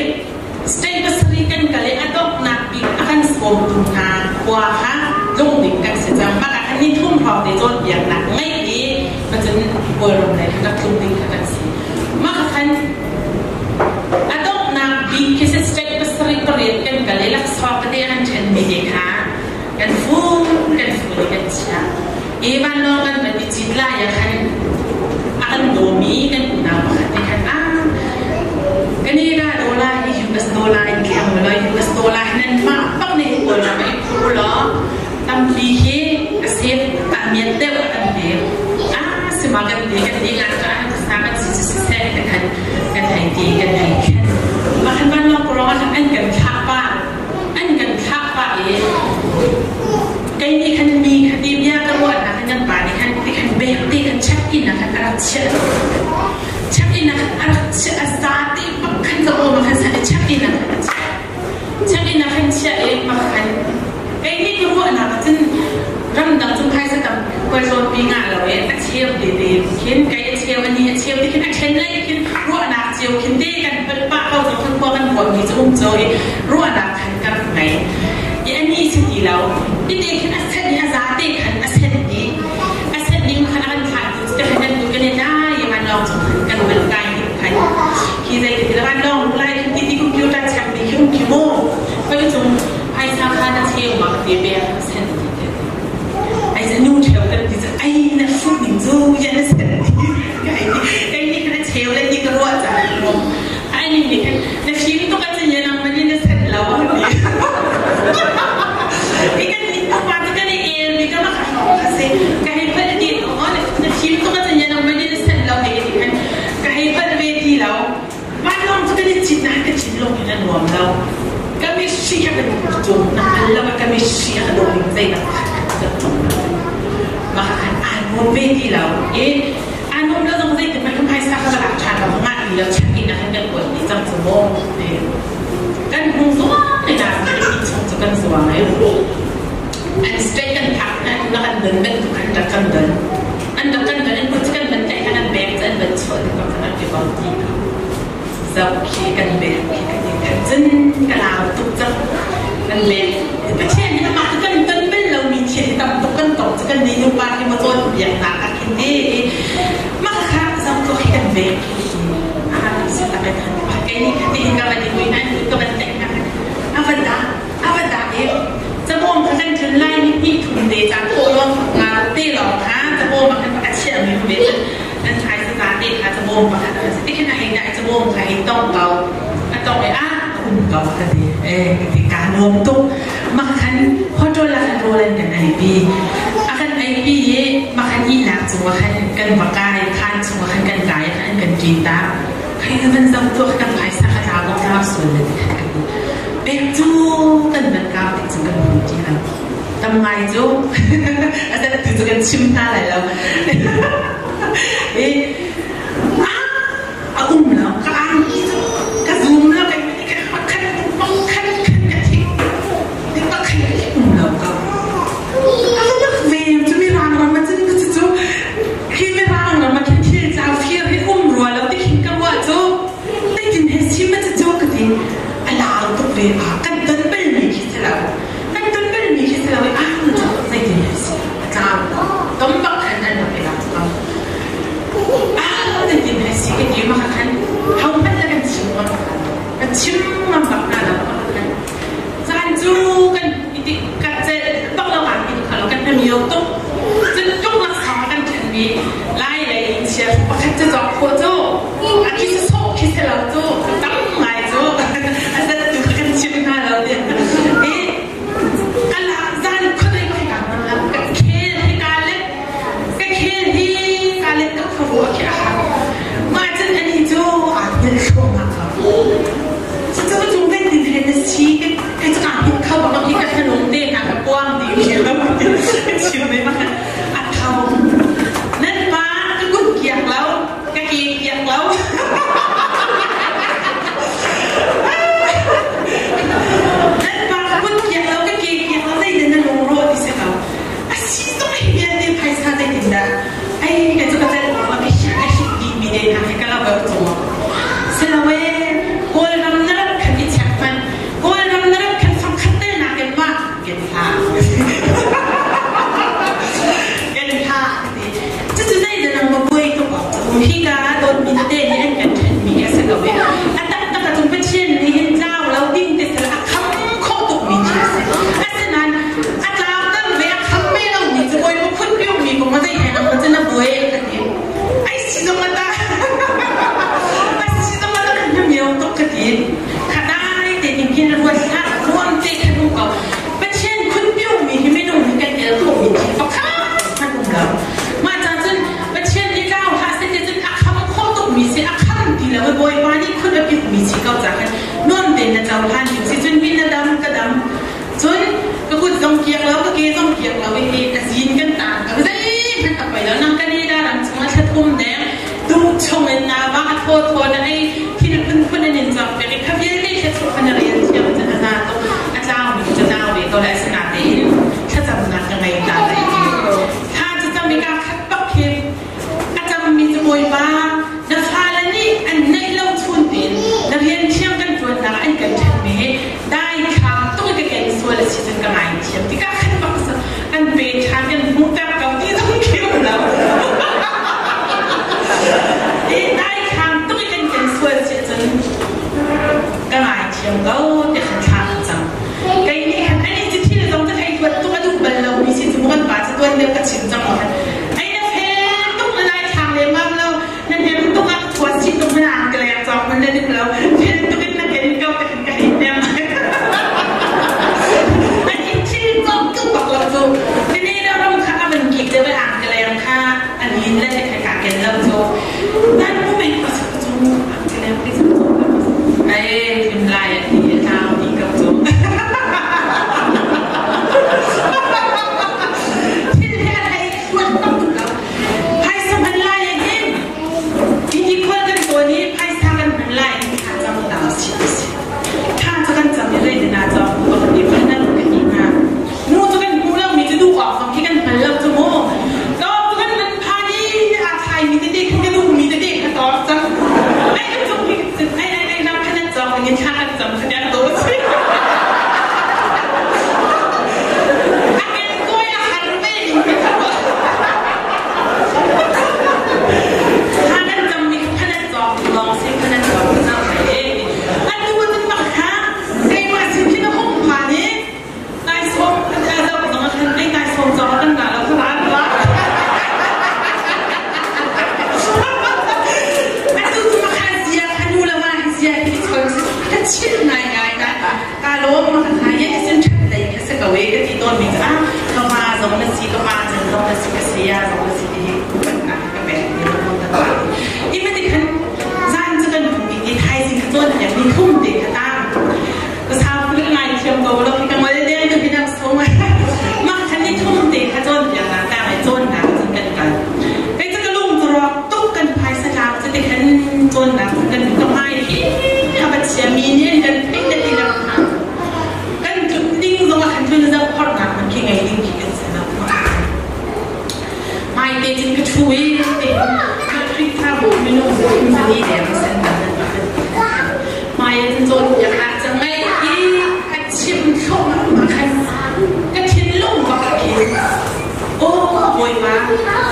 State pasarih kan kal i a donghnak bik a kan sawmtu hna khua kha lungding kan si cang. Mah ah khan ni thum hrawng te cawnpiaknak ngeih i macun Kawlram lei kha rak tlung ding kha kan si. Mah khan a donghnak bik khi si state pasarih pariat kan kal i laksawng tete an ṭhenmi te kha kan fun kan fun i kan chiah. I vanlawng kan van i cit lai ah khan a kan dawmi kan unau pakhat nih khan ah Canada dollar hi US dollar in thleng law US dollar hi nan mah bak nih Kawlram ah i phur law tampi hi a save a miat deuh a kan pek. Ah sima kan ti kan ti nga ka an sa kan si si seh kan han kan hei ti kan hei khen. Mah han vanlawng kurong ah an kan thlah pa an kan thlah pa i Kei nih khan mi kha ti bia ka ruahnak in kan pa nih khan ti khan bek ti khan check in ah khan a rak chiah check in ah khan a rak chiah a za ti bak khan ka aw ma khan sa check in ah khan a chiah check in ah khan chiah i ma khan kei nih ka ruahnak ah cun ramdang cung phaisa tam koi zawn pi ngah lo i a cheu te te khin kei a cheu ani a cheu ti khin a ṭhen lei khin ruahnak cio khin te kan palh pah ko zong khan khua kan ruahmi cu um cho i ruahnak khan ka rak ngei i ani si ti lo i te khin a sen i a za te khan a sen dih a sen ding khan a kan thlah tu te khan kan tu kan i dai i van lawng chung khan kan van kai ding khan hi. Zei ka ti la van lawng lai khi ti ti computer check mi khi um khi mu. Koi cung phaisa kha na cheu ma ka ti pek sen ti te. Ai nu cheu kan ti ai na hrut ning zu ya na sen ti. Kai kai ni kana cheu le ni ka ruah ca mu. Ai ni ni kan na fim tuk a chin ya nang mani na sen lo ti. I kan ni pa tu kan i el mi ka ma kha ka se ka hei phal ti na fim tuk a chin ya nang mani na sen lo ti kan ka hei phal ve ti lo. Vanlawng cu kan i cit na ka cit lawng in a nuam lo. Ka mitthli a kan cung na hngal lo ka mitthli a ka dawh ning zeidah ka tum lo. Mah khan aa nuam ve ti lo. I aa nuam lo zong zeitin hmanh kan phaisa kha ka lak ṭhan lo ngah ti lo check in ah khan kan kuat ti cang cu mu. Kan hung zuang i na inn chung cu kan zuang i an state kan phak na kan don bantuk khan rak kan don. An rak kan don an kut cu kan van tlaih khan an bag cu an van chuah tikah khan an ti ko ti zoh khi kan bag khi kan i khat cun ka lau tuk cang kan leng Pathian hi amah cu kan ton bal lomi thil hi tam tuk kan tong cu kan nih nupa hi maw cawn biaknak ah khin ti mah kha zoh tuk hi kan bag khi a si tak in kei nih kha ti ka van i vui hna ka van tlaih hna a van dah a va dah i cabawm kha kan tlun lai ni hnih thum te ca thawhlawm nga te lawng kha cabawm ah khan pakhat chiahmi um ve cun nan thlai saza te kha cabawm pakhat a si tikhin a hei dah i cabawm kha hei tong ko a tong i a um ko ka ti e ka ti ka nuam tuk mah khan hotel ah khan rawl an kan ei pi a kan ei pi i mah khan ihnak cungah khan kan va kai khan chungah khan kan kai khan an kan ṭin ta hei van zoh tuah kan phaisa kha tla bawk tla sual le ti khan kan Pek cu kan van kau tik cu kan hmu ti lo. Tam ngai cu a zat tu cu kan chim hna lai lo. I a um lo ka angki cu ka zum lo ka pakhat pakhat khan ka thik pakhat um lo ko. A va ve cu mirang ram ah cun cu cu khi mirang ram ah khin thil cau fir hi um rua lo ti khin ka ruah cu Zeitin he sim a cu ka ti. A lau tuk ve a kan ton balmi khi si lo. Kan ton balmi khi si lo i ah zeitin he si a tlau lo. Tom bak khan an rak i lak ko. Ah zeitin he si ka ti ma khan ho hmanh la kan chim ngam kan chim ngam bak hna lo ma khan caan cu kan i ka celh bak lo kan ti kha lo kan hmio tuk. Cun tuk laksawng a kan ṭhenmi lai lei in chia pakhat cu cawk khawh cu a khi sawh khi si lo cu tam ngai cu a zat tu kan chim hna lo ti i ka lak zan khuadei ka ka ka khel hi ka let ka khel hi ka let ka khuaruah khi a har mah cun ani cu aa hngilh thluahmah ko. Cucu ka cung kan tin he na si ka ka ka hngilh kho bak hi ka thanung te hna ka puang ti khi lo chim ve ma a tho nan pa ka kut kiak lo ka ke kiak lo nan pa ka kut kiak lo ka ke kiak lo zei na lung ro ti se ko a si zong hi vialte phaisa zei tin dah ai ka cu ka tel ka ka hit di mi ne hna he ka lo ka cung Siloe Kawlram na rat khan i check hmanh. Kawlram na rat khan fangkhat tel nakin mah kan hlah. Kan hlah ka ti. Cucu zei dah nang ma buai tuk awk cu um hi ka dawtmi tete nih an kan ṭhenmi a si ko i a taktak ahcun Pathian nih hin tlau lo ding te sal a kham khawh tukmi thil a si. Asinain a tlau tam ve a kham ve lomi cu Bawipa phun piumi kong a zei he nang cun a buai ka ti. Ai si zong a ta. Ai si zong a ta kan hmiau tuk ka ti. Khadai te ning hin ruat hlah ruam te khan um ko. Pathian khun piumi hi minung hi kan el khomi thil pakhat hmanh um lo. Mah ca cun Pathian nih tlau hlah seh ti cun a kham khawh tukmi si a kham ti lo i Bawipa nih khun a piukmi si ko ca khan nuam tein na cohlan ding si cun mi na dam ka dam Cun ka kut zong kiak lo, ka ke zong kiak lo i a zin kan taan ko. Zeihmanh a poi lo. Nang Canada ram chungah thla thum deng duh chung in naa va a thaw thaw na ei thil phunphun an in cawk piak i kha vialte thla kha na rel thiam cun a za tuk. A tlau mi cu tlau ve ko lai asinain thlacamnak ka ngei ta lai ti. Thla cu cam i kaa khat bak khi a cammi cu Bawipa na fale nih an neih lo chun tein na rian thiam kan ṭuannak an kan ṭhenmi hi dai thlam tuk i ka ken sual a si cun ka ngaithiam tikah khan bak an thiam ko ti khan thla kan cam. Kei nih khan ani cu thil zong cu thei tuan tuk a duh bal lo mi si cu kan pa cu tuan deuh ka chim cang khan ai na fel tuk na lai thlang lemmam lo na hnem tuk ah thua si tuk na ang ka leng cawk man na duh lo fel tuk in na ken ko te khan ka hei hnem. Ani thil cawk tuk bak lo cu tini na ram kha a van kik deuh ang ka leng kha a lin le te kha ka ken lo cu nan mu mei ko cu ang ka leng ti cu ai lim lai a ti a tlau ti ko cu. Thil he a thei thuan tak tuk lo. Phaisa hman lai ah hin hi khual kan tuan i phaisa kan hman lai hin tha cam ta si si. Tha cu kan cam i zei na cam ku ka ti phanan ka ti hna. Nu cu kan hmu lo mi cu duh awk zong khi kan hngal lo cu mu. Dawr cu kan nan phan i aa thlai mi tete khin ka duh mi tete kha dawr cang. Ai kan cung hi ai ai ai na phanan cawk ding in thla kan cam kha tiah ka si. A ken kawi a har ve ning khi kha. Thla kan cam mi phanan cawk lawng si phanan cawk na mai e. Atu cun bak kha keimah sin khin a hung phan i taisawm a zoh zong ah khan ei taisawm zong ah kan ngah lo kha ran wa. Atu cu makha zia kha nu le va hi zia hi chon si ka chil ngai ngai ka ka lawm ma kha ye sin that lei kha se ko e ka ti tawn mi ca ka va zong na si ka pa chan zong na si ka saya zong na si ti hi upat na ka pek ni lo ta ta i ma ti khan zan chu kan phung i thaizing kha cawn hiam ni thum te kha tang ka sau phul ngai thiam ko lo khi ka ngol deng ka binang sung mah khan ni thum te kha cawn piak na ta ngai cawn na cun kan kal kai cu ka lung cu rawk tuk kan phaisa tlau cu ti khan cawn na kan ka hmai hi a va chia mi nih kan theih na ti na kan tlun ding zong ah khan tlun zoh phorh nak man khi ngei ding khi kan si lo. Hmai te cun ka ṭhu i te Khrihfabu minung zali deng sen hmai cun cawnpiak ah cang ngai i a chim thluahmah ma khan ka thinlung bak a khin. Aw Bawipa,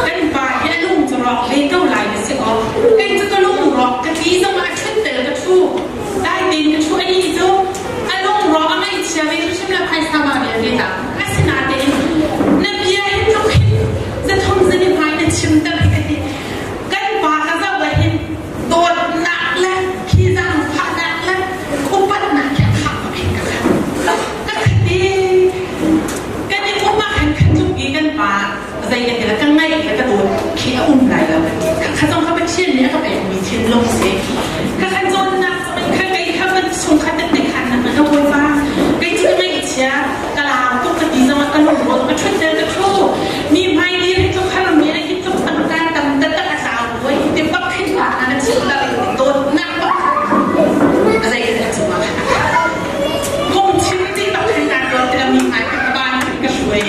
kan pa hi a lung cu rawk ve ko lai na si aw. Kei cu ka lung rawk ka ti zong ah a ṭhut tel ka ṭhu. Dai tein ka ṭhu ani cu a lung rawk a ngaihchia ve hrimhrim le phaisa ma vialte ta. Asinain na bia hi tluk hin zathum zan i hmai na chim ter hi ka ti. Kan pa ka zoh ah hin dawtnak le khi zaangfahnak le upatnak hi a khah bak hin ka khat. Ka khat i kan i um ah khan khat tluk i kan pa zei ka ti la ka ngaih le ka dawt khi a um lai lo ka ti. Kha zong kha Pathian nih a ka pekmi thinlung si. Ka khan cawnnak kha kei kha van chungkhat tette khan na ka Bawipa kei cu ka ngaihchia ka lau tuk ka ti zong ah ka lungrual ka ṭhut tel ka ṭhu mi hmai dir hi tluk har mi hi tluk tangka tam taktak a tlau buai ti bak khin pa na chim la dawtnak bak a zei ka cung ah phung chim ti bak khin ka dawt ti mi hmai ka ban ka hruai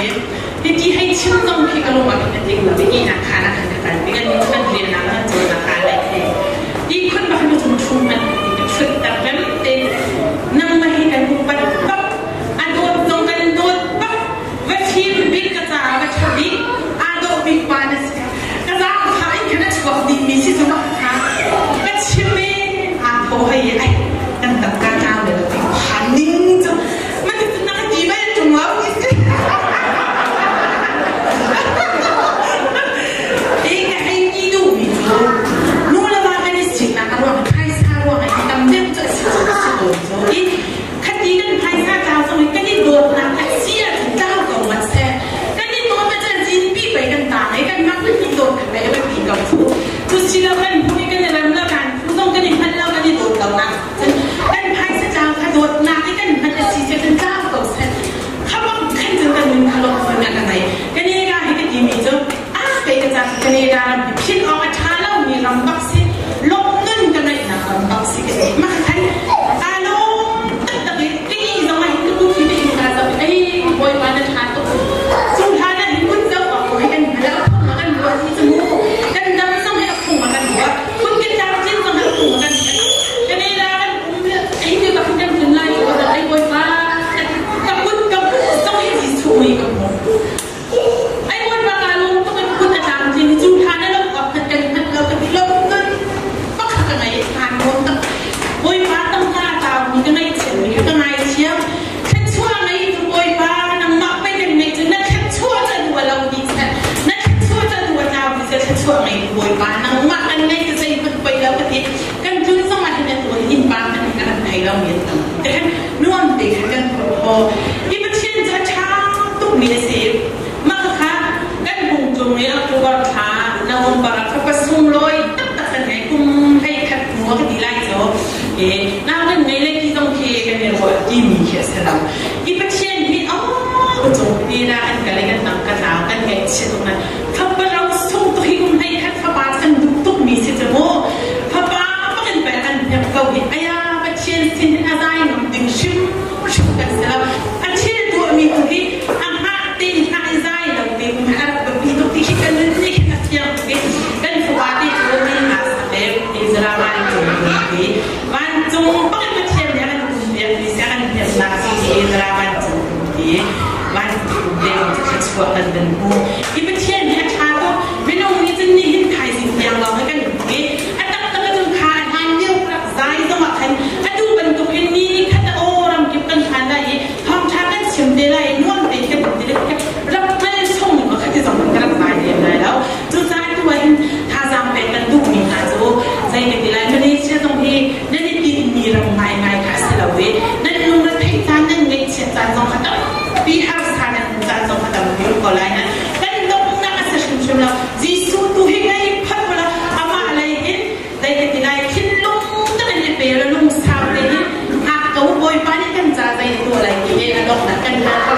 hi ti hei chim zong khi ka lung ah khin a tling lo i na kha na khan ka kal kan kan rian na kan cawn na kha lai the ti khun bak nu chung chung an ka chut tak rem te nangmah hi kan upat bak a dawt zong kan dawt bak va fim bik ka ca va ṭha bik aa dawh bik pa na si ka zaang kha in khan a chuak ding mi si cu mak kha ka chim i aa thaw hei ai kan tangka tlau le lo phan ning cu man na ka ti bal ṭung lo ti si i ka hei ti duh mi cu nu le va kan i siknak a ruang phaisa ruang ah tam deuh cu a si cu a si tawn cu i khati kan phaisa tlau zong hi kan i dawtnak a si ahcun tlau ko ngat seh kan i dawt ahcun zinpi pei kan tang i kan mah kan i dawt kha pei a biapi ko cu cu si lo kan hmu i kan i rem lo kan phu zong kan i hngal lo kan i dawt lo nak cun. lomi an tam. Tikhan nuam te khan kan phurh kho. Hi Pathian cu a ṭha tukmi a si. Mah kha kan hung tlung i October thla November ah fapa sunglawi taktak kan ngei kum 11 hnu a ka ti lai cu. E, nau kan ngei le ti zong khi kan i ruah timi khi a si lo. Hi Pathian hi oh cung ti na kan kal i kan tang ka tlau kan ngaihchia tuk na fapa ro sung tuk hi kum 11 fapa kan duh tukmi si cu mu. Fapa bak in pei an hnem ko hi aya Pathian sin hin a zai ngam ding hrim hrim kan si lo. A thil tuahmi tu hi a hngah tein hngah i zai lo te um hi a rak biapi tuk ti khi kan nun nih khin a fiang tuk i kan fapa te cu mi hna sak le Israel vancung ti vancung bak in Pathian nih a kan tum piak mi si a kan hnemnak si hi Israel vancung ti vancung te cu thluachuah kan van hmu hi Pathian hi a ṭha tuk. Minung nih cun nihin thaizing tiang lawng hi kan hmu i a taktak ahcun kha a hlan lio rak zai zong ah khan atu bantuk in ni khat a aw ramkip kan phan lai i thawngṭha kan chim te lai i nuam tein kan um ti le rak hngal chung ning kha ti zong kan rak zai lem lai lo. Cucaah tu ah hin thazaang pek kan duhmi hna cu zei ka ti lai, Malaysia zong hi nan i tinhmi ram ngaingai kha a si lo i nan lungretheih caan nan ngaihchiat caan zong kha tampi harsa nan um caan zong kha tampi um ko lai na kan donghnak a si hrimhrim lo. Jesuh tu hi ngei phot ula amah lei hin zei ka ti lai, thinlung tak in i pe la lungsau te hin hngak ko. Bawipa nih kan ca zei tuah lai ti he a donghnak kan hal ko.